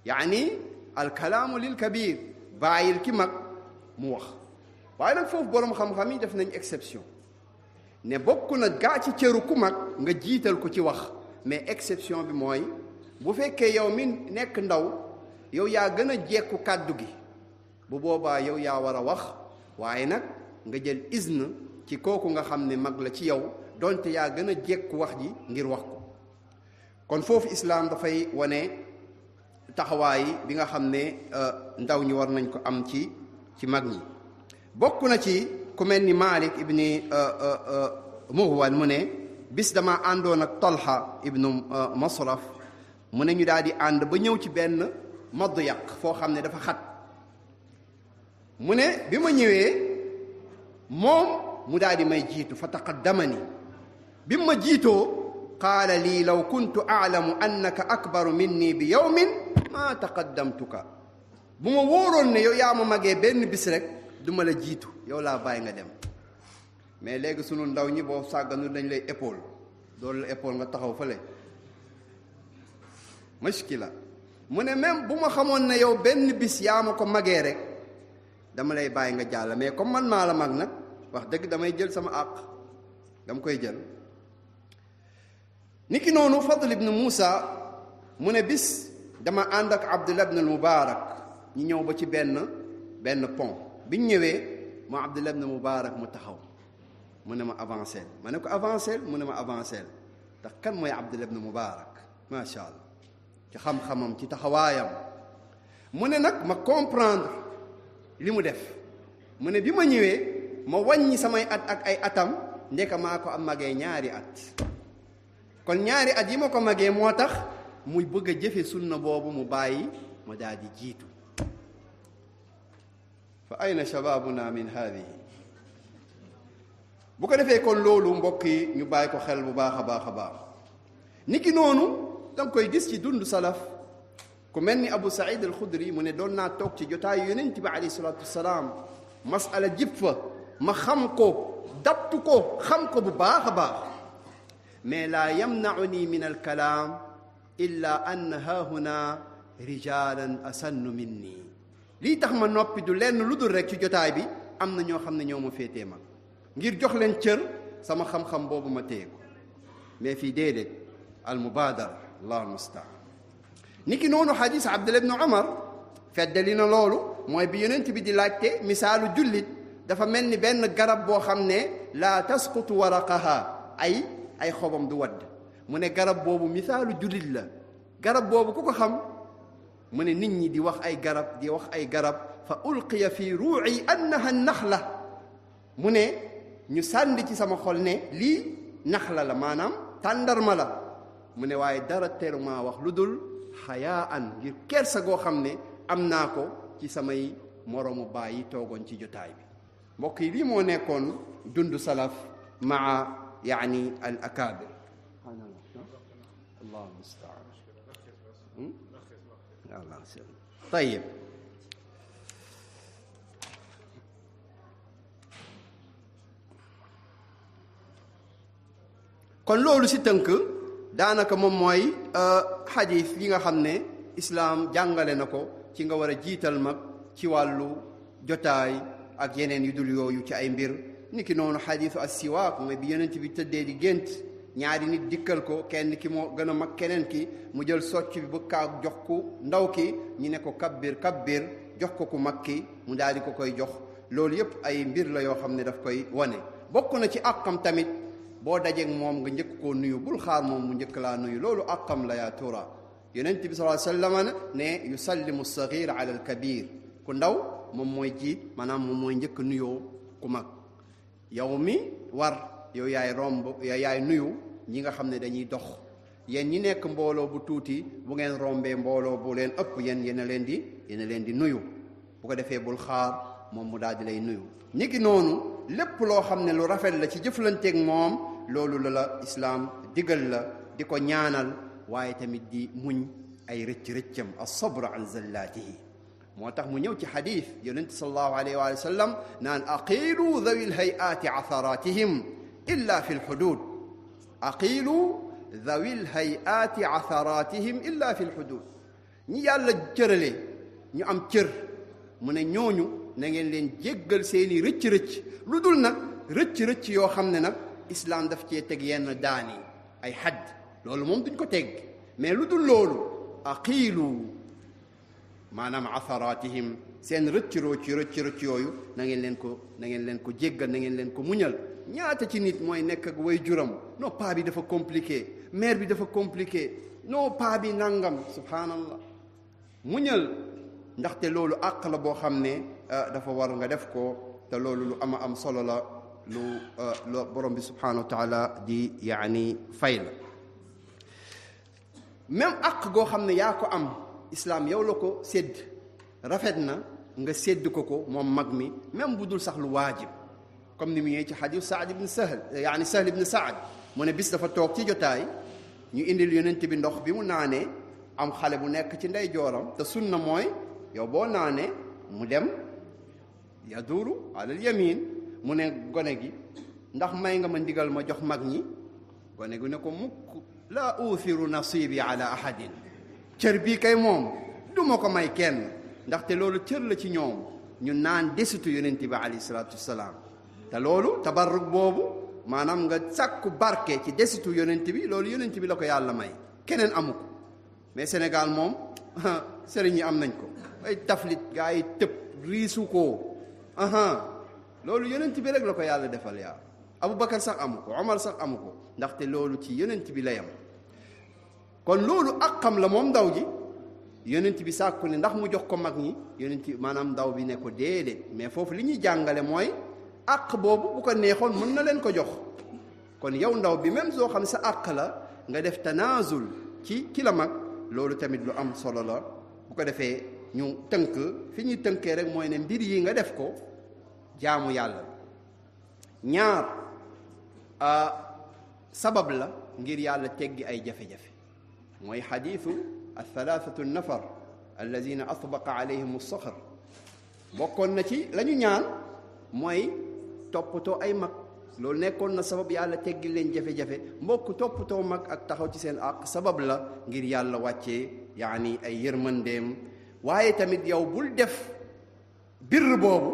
yaani alkalaamu lil kabir bàyyil ki mag mu wax waaye nag foofu boroom xam-xam yi def nañ exception ne bokk na gaa ci cëru ku mag nga jiital ko ci wax mais exception bi mooy bu fekkee yow mi nekk ndaw yow yaa gën a jekku kàddu gi bu boobaa yow yaa war a wax waaye nag nga jël izn ci kooku nga xam ne mag la ci yow donte yaa gën a jekku wax ji ngir wax ko kon foofu islaam dafay wane taxawaay bi nga xam ne ndaw ñi war nañ ko am ci mag ñi bokk na ci ku mel ni Malik ibni Mughwal mu ne bis dama àndoon ak Talha ibnu Masraf mu ne ñu daal di ànd ba ñëw ci benn madyaq foo xam ne dafa xat mu ne bi ma ñëwee moom mu daal di may jiitu fa taqaddamani bi ma jiitoo qaala lii law kuntu aalamu annaka akbaru minni bi yawmin maa taqaddamtuka bu ma wóoroon ne yow yaa ma magee benn bis rek du ma la jiitu yow laa bàyyi nga dem mais léegi sunu ndaw ñi boo sàgganu dañ lay épaule doolu la épaule nga taxaw fële mashkila mu ne même bu ma xamoon ne yow benn bis yaa ma ko magee rek dama lay bàyyi nga jàll mais comme man maa la mag nag wax dëgg damay jël sama àq dama koy jël niki noonu Fadl ibn Muusa mu ne bis dama ànd ak Abdullah ibn al-Mubarak ñu ñëw ba ci benn pont bi ñu ñëwee moo Abdullah ibn Mubarak mu taxaw mu ne ma avancé ma ne ko avancé mu ne ma avancé ndax kan mooy Abdullah ibn Mubarak macha allah ci xam-xamam ci taxawaayam mu ne nag ma comprendre li mu def mu ne bi ma ñëwee ma wàññi samay at ak ay atam ndeka maa ko am magee ñaari at kon ñaari at yi ma ko magee moo tax muy bëgg a jëfe sunna boobu mu bàyyi ma daal di jiitu fa ayna shababuna min hadihi bu ko defee kon loolu mbokk yi ñu bàyyi ko xel bu baax a baax niki noonu danga koy gis ci dund salaf ku mel ni Abu Saïd al-Khudri mu ne doon naa toog ci jotaayu yonent bi alayhi salaatu wasalaam masala jib fa ma xam ko dabtu ko xam ko bu baax a baax mais laa yamnauni min alkalaam illa an haahuna rijalan asannu minni lii tax ma noppi du lenn lu dul rek ci jotaay bi am na ñoo xam ne ñoo ma féetee mag ngir jox leen cër sama xam-xam boobu ma téye ko mais fii déedéet al mubaadara allah almustaan niki noonu xadis Abdullah ibn Umar feddali na loolu mooy bi yonent bi di laajte misaalu jullit dafa mel ni benn garab boo xam ne laa tasqutu waraqaha ay xobam du wadd mu ne garab boobu misaalu jullit la garab boobu ku ko xam mu ne nit ñi di wax ay garab di wax ay garab fa ulqiya fi ruu'i annaha naxla mu ne ñu sànni ci sama xol ne lii naxla la maanaam tàndarma la mu ne waaye dara teru maa wax lu dul xayaan ngir kersa goo xam ne am naa ko ci samay moroomu baay yi toogoon ci jotaay bi mbokk yi lii moo nekkoon dundu salaf maa yaani al akaabir allahu mustaan tayib kon loolu si tënk daanaka moom mooy xadiis yi nga xam ne islaam jàngale na ko ci nga war a jiital mag ci wàllu jotaay ak yeneen yu dul yooyu ci ay mbir niki noonu xadiisu as-siwaak mooy bi yonent bi tëddee di gént ñaari nit dikkal ko kenn ki moo gën a mag keneen ki mu jël socc bi bu kaa jox ku ndaw ki ñu ne ko kabbir kabbir jox ko ku mag ki mu daal di ko koy jox loolu yépp ay mbir la yoo xam ne daf koy wane bokk na ci àqam tamit boo dajeeg moom nga njëkk koo nuyu bul xaar moom mu njëkk laa nuyu loolu àqam la yaa tura yonent bi sallallahu alayhi wa sallam ne yusallimu as-saghir ala al-kabir ku ndaw moom mooy jiit maanaam moom mooy njëkk nuyoo ku mag yow mi war yow yaay romb yaay nuyu ñi nga xam ne dañuy dox yéen ñi nekk mbooloo bu tuuti bu ngeen rombee mbooloo bu leen ëpp yéen a leen di nuyu bu ko defee bul xaar moom mu daal di lay nuyu ñi ki noonu lépp loo xam ne lu rafet la ci jëflanteeg moom loolu la islaam digal la di ko ñaanal waaye tamit di muñ ay rëcc-rëccam as-sabr an zallaatihi moo tax mu ñëw ci xadiis yonent sallallahu alayhi wa sallam naan aqilu dhawi lhayaati atharatihim illa fi lxudud aqilu dhawi lhayaati atharatihim illa fi lxudud ñi yàlla cërale ñu am cër mu ne ñooñu na ngeen leen jéggal seeni rëcc-rëcc lu dul nag rëcc-rëcc yoo xam ne nag islaam daf cee teg yenn daani ay xadd loolu moom duñ ko teg mais lu dul loolu aqilu maanaam atharatihim seen rëcc yooyu na ngeen leen ko jéggal na ngeen leen ko muñal ñaata ci nit mooy nekk ak way juram non paa bi dafa compliqué mère bi dafa compliqué non paa bi nangam subhanallah muñal ndaxte loolu àq la boo xam ne dafa war nga def ko te loolu lu ama am solo la lu borom bi subhanahu wa taala di yaani fay la même àq goo xam ne yaa ko am islaam yow la ko sédd rafet na nga sédd ko moom mag mi même bu dul sax lu waajib comme ni mu ñëwee ci xadiis Saad ibn Sahl yaani Sahl ibn Saad mu ne bis dafa toog ci jotaay ñu indil yonent bi ndox bi mu naanee am xale bu nekk ci ndeyjooram te sunna mooy yow boo naanee mu dem yaduuru alal yamin mu ne gone gi ndax may nga ma ndigal ma jox mag ñi gone gi ne ko mukk laa uthiru nasibi ala ahadin cër bii kay moom du ma ko may kenn ndaxte loolu cër la ci ñoom ñu naan desitu yonent bi alayhi salaatu wassalaam te loolu tabarruk boobu maanaam nga sàkku barke ci desitu yonent bi loolu yonent bi la ko yàlla may keneen amu ko mais Sénégal moom sëriñ yi am nañ ko ay taflit gaa yi tëb riisu ko loolu yonent bi rek la ko yàlla defal yaa Aboubacar sax amu ko Omar sax amu ko ndaxte loolu ci yonent bi la yam kon loolu àqam la moom ndaw ji yonent bi sàkku ne ndax mu jox ko mag ñi yonent maanaam ndaw bi ne ko déedéet mais foofu li ñuy jàngale mooy àq boobu bu ko neexoon mën na leen ko jox kon yow ndaw bi même soo xam sa àq la nga def tanaazul ci ki la mag loolu tamit lu am solo la bu ko defee ñu tënk fi ñuy tënkee rek mooy ne mbir yi nga def ko jaamu yàlla ñaar sabab la ngir yàlla teggi ay jafe-jafe mooy xadiisu athalathatu nafar alladina asbaqa alayhim as-saxr bokkoon na ci la ñu ñaan mooy toppatoo ay mag loolu nekkoon na sabab yàlla teggi leen jafe-jafe mbokk toppatoo mag ak taxaw ci seen àq sabab la ngir yàlla wàccee yaani ay yërmandeem waaye tamit yow bul def birr boobu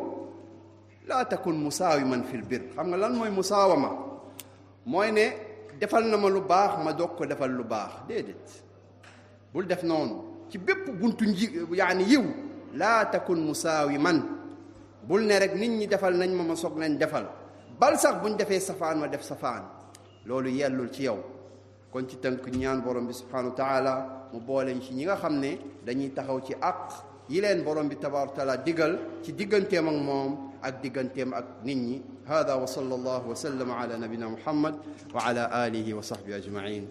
laa takun musaawiman fil birr xam nga lan mooy musaawama mooy ne defal na ma lu baax ma doog ko defal lu baax déedéet bul def noonu ci bépp buntu yaani yiw laa takun musaawiman bul ne rek nit ñi defal nañ ma soog nañ defal bal sax buñ defee safaan ma def safaan loolu yellul ci yow kon ci tënk ñaan borom bi subhanahu wa taala mu booleñ ci ñi nga xam ne dañuy taxaw ci àq yi leen borom bi tabaaraka taala digal ci digganteem ak moom ak digganteem ak nit ñi hada wa sallallahu wa sallama ala nabina muhammad wa ala alihi wa sahbihi ajmain